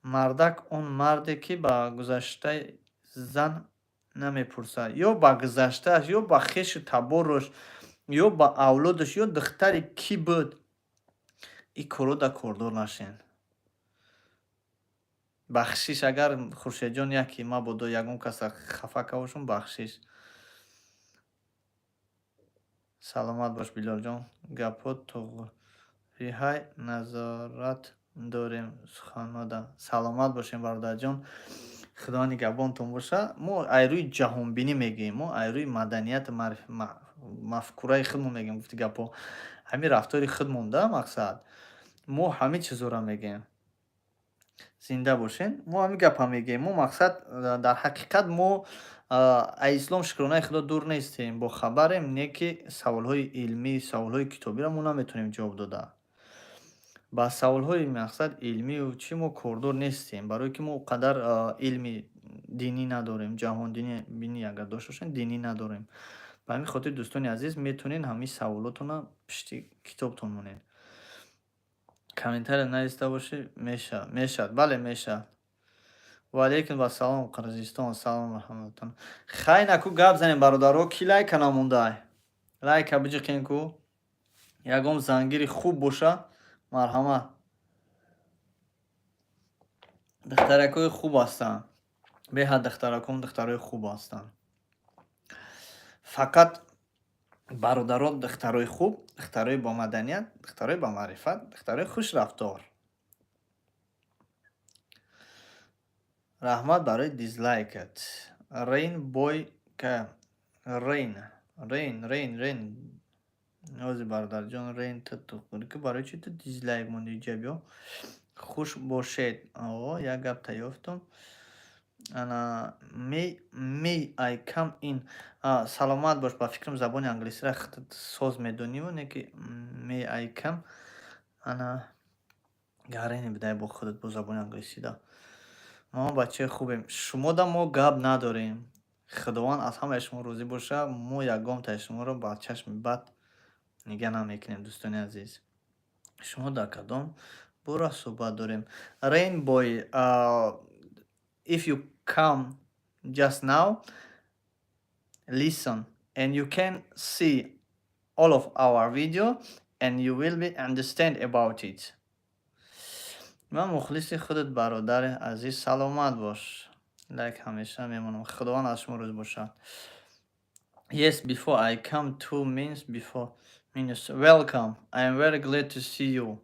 S1: Мардак он марде, ки ба гузаштаи зан намепурсад. Ё ба гузаштааш, ё ба хешу табораш, ё ба авлодаш, ё духтари кӣ буд. Ин корҳо да кордор нашен. Бахшиш, агар Хуршедҷон яке мабодо ягон каса хафа карда бошам, бахшиш. Саломат бош, Билолҷон. Гапҳо туғриҳай, назорат дорем суханода. Саломат бошем, бародарҷон. Худо нигаҳбонтон бошад. Мо аз рӯи ҷаҳонбинӣ мегӯем, мо аз рӯи маданияту мафкураи худмон мегӯем, гуфти гапҳо. Ҳамин рафтори худмон да мақсад. Мо ҳамин чизҳоро мегӯем. Зинда бошед. Мо ҳамин гапа мегӯем. Мо мақсад, дар ҳақиқат мо аз ислом, шукронаи Худо, дур нестем, бохабарем, не ки саволҳои илмӣ, саволҳои китобиро мо наметавонем ҷавоб дода. Ба саволҳои мақсад илмию чӣ мо кордор нестем, барое ки мо он қадар илми динӣ надорем, ҷаҳонбинӣ агар дошта бошем, динӣ надорем. Ба ҳамин хотир, дӯстони азиз, метавонед ҳамин саволотонро пишти китобтон монед. Комментария нависта бошӣ, мешавад, мешавад, бале, мешавад. Ва алайкум вассалом, Қирғизистон, салом раҳматулло. Хай, наку гап занем, бародаро, ки лайка намондай? Лайка биҷиқен ку. Ягон зангири хуб боша, марҳамат. Духтаракҳои хуб ҳастанд. Беҳад духтаракон духтарои хуб ҳастанд. Фақат, бародарон, духтарои хуб, духтарои бомаданият, духтарои бамаърифат, духтарои хушрафтор. Раҳмат барои дизлайкат. Рейн бой ка Рейн, Рейн, Рейн, Рейн. Нози, бародарҷон, Рейн, ту барои чӣ ту дизлайк мондӣ иҷа биё? Хуш бошед. О, як гапта ёфтум. Ана may I come in? Саломат бош, ба фикрам забони англисиро худат соз медониву, не ки may I come? Ана гарени бидай бо худат бо забони англисида. Мо бачаи хубем. Шумода мо гап надорем. Худованд аз ҳамаи шумо розӣ бошад. Мо ягонтаи шуморо ба чашми бад нигаҳ намекунем, дӯстони азиз. Шумо дар кадом бора суҳбат дорем? Rainbow, if you come just now, listen and you can see all of our video and you will be understand about it. Ман мухлиси худат, бародари азиз, саломат бош. Лайк ҳамеша мемонам. Худованд аз шумо розӣ бошад. Yes, before I come 2 minutes before minutes. Welcome. I am very glad to see you.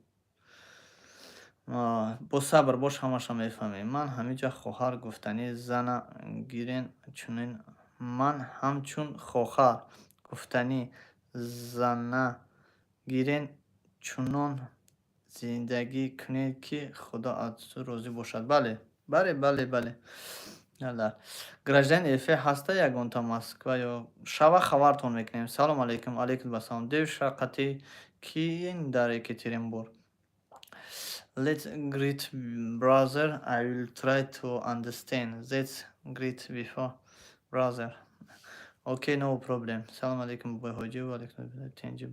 S1: Бо сабр бош, ҳамаша мефаҳмем. Ман ҳамиҷа хоҳар гуфтанӣ зана гирен чунин, ман ҳамчун хохар гуфтанӣ зана гирен, чунон зиндагӣ кунед, ки Худо аз ту розӣ бошад. Бале, бале, бале, бале. Гражданин РФ ҳаста ягонта Москва ё шава, хабартон мекунем. Салом алейкум, алейкум ассалом. Девушка қати киин дар Екатеринбург? Let's greet, brother. I will try to understand. Let's greet before, brother. Okay, no problem. Салом алейкум, бобои ҳоҷӣ, ва алейкум. Тинҷи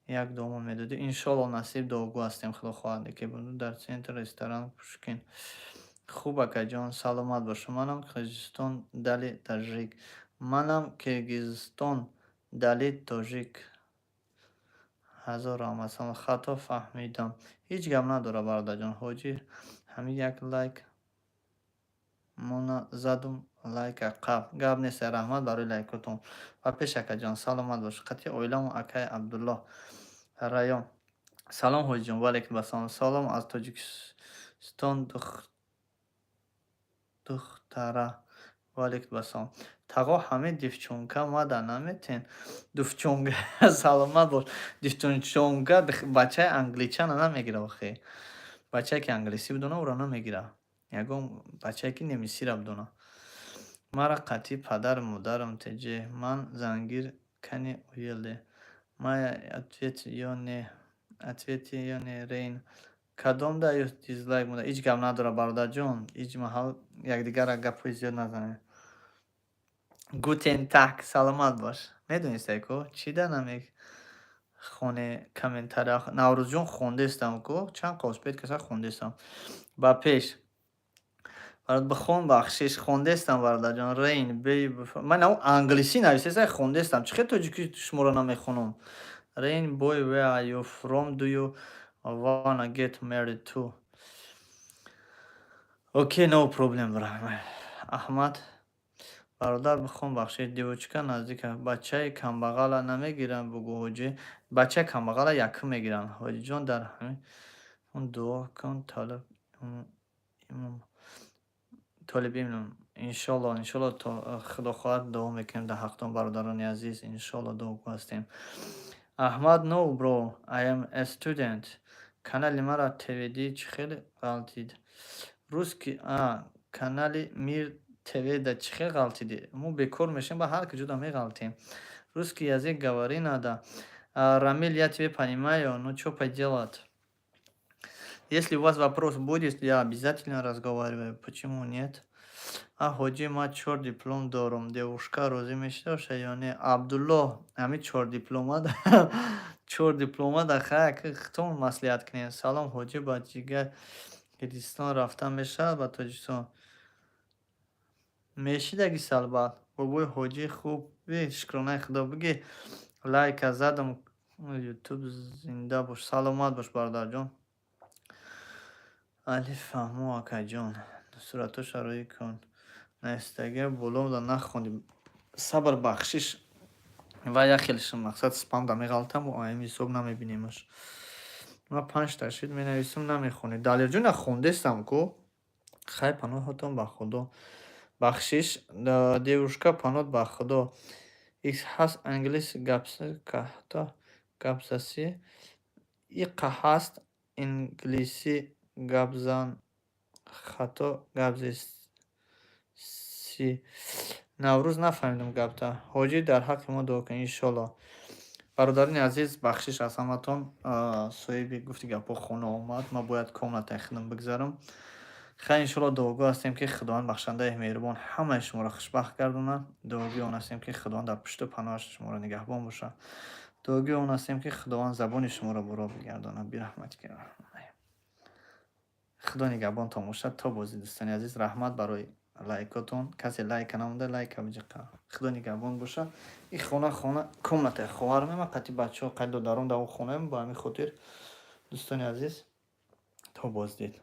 S1: як дуомо медодӣ. Иншолло, насиб, дуогӯ ҳастем, Худо хоҳад, ки дар центр ресторан Пушкин. Хуб, акаҷон, саломат бош. Манам Қирғизистон, дали таҷик. Манам Киргизистон, дали тоҷик. Ҳазор раҳмат. Хато фаҳмидам. Ҳеҷ гап надорад, бародарҷон. Ҳоҷӣ, ҳамин як лайк мона задум, лайка қаб. Гап нест, раҳмат барои лайкотон. Ва пеш, акаҷон, саломат бош. Қатъи оиламон, акаи Абдуллоҳ Район. Салом, ҳоҷиҷон, ва алейкум ассалом. Салом аз Тоҷикистон, духтара. Ва алейкум ассалом. Тағо, ҳамин девчонка мада наметен? Девчонка, саломат бош. Девчонка бачаи англичана намегира охе. Бачае, ки англисӣ бидона, ӯро намегира. Ягон бачае, ки немисиро бидона. Мара қатъи падару модарам теҷе. Ман зангир кани оеле. Мая ответ ё не? Ответи ё не, Рейн. Кадомда ё дизлайк монда? Ҳеҷ гап надорад, бародарҷон. Ҳеҷ маҳал якдигарро гапҳои зиёд назанем. Guten Tag, саломат бош. Медонистай ку? Чӣ да намехоне комментария? Наврӯзҷон, хондестам ку? Чанд қоғозпет каса хондестам. Ба пеш. Бихон, бахшиш, хондестам, бародарҷон. Рейн, бей, ман ав англисӣ нависеста, хондестам. Чӣ хел тоҷикӣ шуморо намехонам? Rain boy, where are you from? Do you wanna get married too? Okay, no problem, brother. Аҳмад, бародар, бихон, бахшиш. Девочка наздика. Бачаи камбағала намегиранд, бугӯ, ҳоҷӣ. Бачаи камбағала якум мегиранд. Ҳоҷиҷон, дар ҳамин дуо кун, талиб толибилм. Иншолло, иншолло, то Худо хоҳад, дуо мекунем дар ҳақтон, бародарони азиз. Иншолло, дуогӯ ҳастем. Аҳмад, no, bro, I am a student. Канали мара ТВД чӣ хел ғалтид? Русский канали Мир ТВ да чӣ хел ғалтидӣ? Мо бекор мешем, ба ҳар куҷода меғалтем. Русский язык говори надо. Рамиль, я тебя понимаю, ну чё поделать? Если у вас вопрос будет, я обязательно разговариваю. Почему нет? А ҳоҷӣ, ман чор диплом дорум. Девушка розӣ мешавад ё не? Абдуллоҳ, ҳамин чор диплома, чор диплома да хай, худтон маслиҳат кунед. Салом, ҳоҷӣ, ба ҷигар Қирғизистон рафтан мешавад ба Тоҷикистон? Мешидаги салбат. Бобои ҳоҷӣ, хубӣ, шукронаи Худо, бигӣ, лайка задам, Ютуб зинда бош. Саломат бош, бародарҷон. Али фаҳмо, акаҷон. Суратоша рӯӣ кун. Наистагӣ болода нахондӣ. Сабр, бахшиш. Ва як хелшин мақсад спамда меғалтам, ҳамин ҳисоб намебинемаш. Ман панҷта шид менависам, намехонед. Далерҷон, хондестам ку? Хай, паноҳатон ба Худо. Бахшиш, девушка, паноҳ ба Худо. Икс ҳаст англис гапзасӣ? Иқа ҳаст инглисӣ гапзан, хато гапзесӣ. Наврӯз, нафаҳмидам гапта. Ҳоҷӣ, дар ҳаққи мо дуо кун, иншолло. Бародарони азиз, бахшиш аз ҳаматон. Соҳиби гуфти гапҳо хона омад. Ман бояд комнатаи худам бигзарам. Хайр, иншолло, дуогӯ ҳастем, ки Худованд бахшандаи меҳрубон ҳамаи шуморо хушбахт гардонад. Дуогӯи он ҳастем, ки Худованд дар пушту паноҳаш шуморо нигаҳбон бошад. Дуогӯи он ҳастем, ки Худованд забони шуморо буро бигардонад. Бираҳматика. Худо нигаҳбонтон бошад. То бозӣ, дӯстони азиз, раҳмат барои лайкотон. Касе лайка намонда, лайка биҷиқа. Худо нигаҳбон бошад. Ин хона, хона комнатаи хоҳарам, ман қати бачаҳо, қати додаром дар он хонаем. Ба ҳамин хотир, дӯстони азиз, то боздид.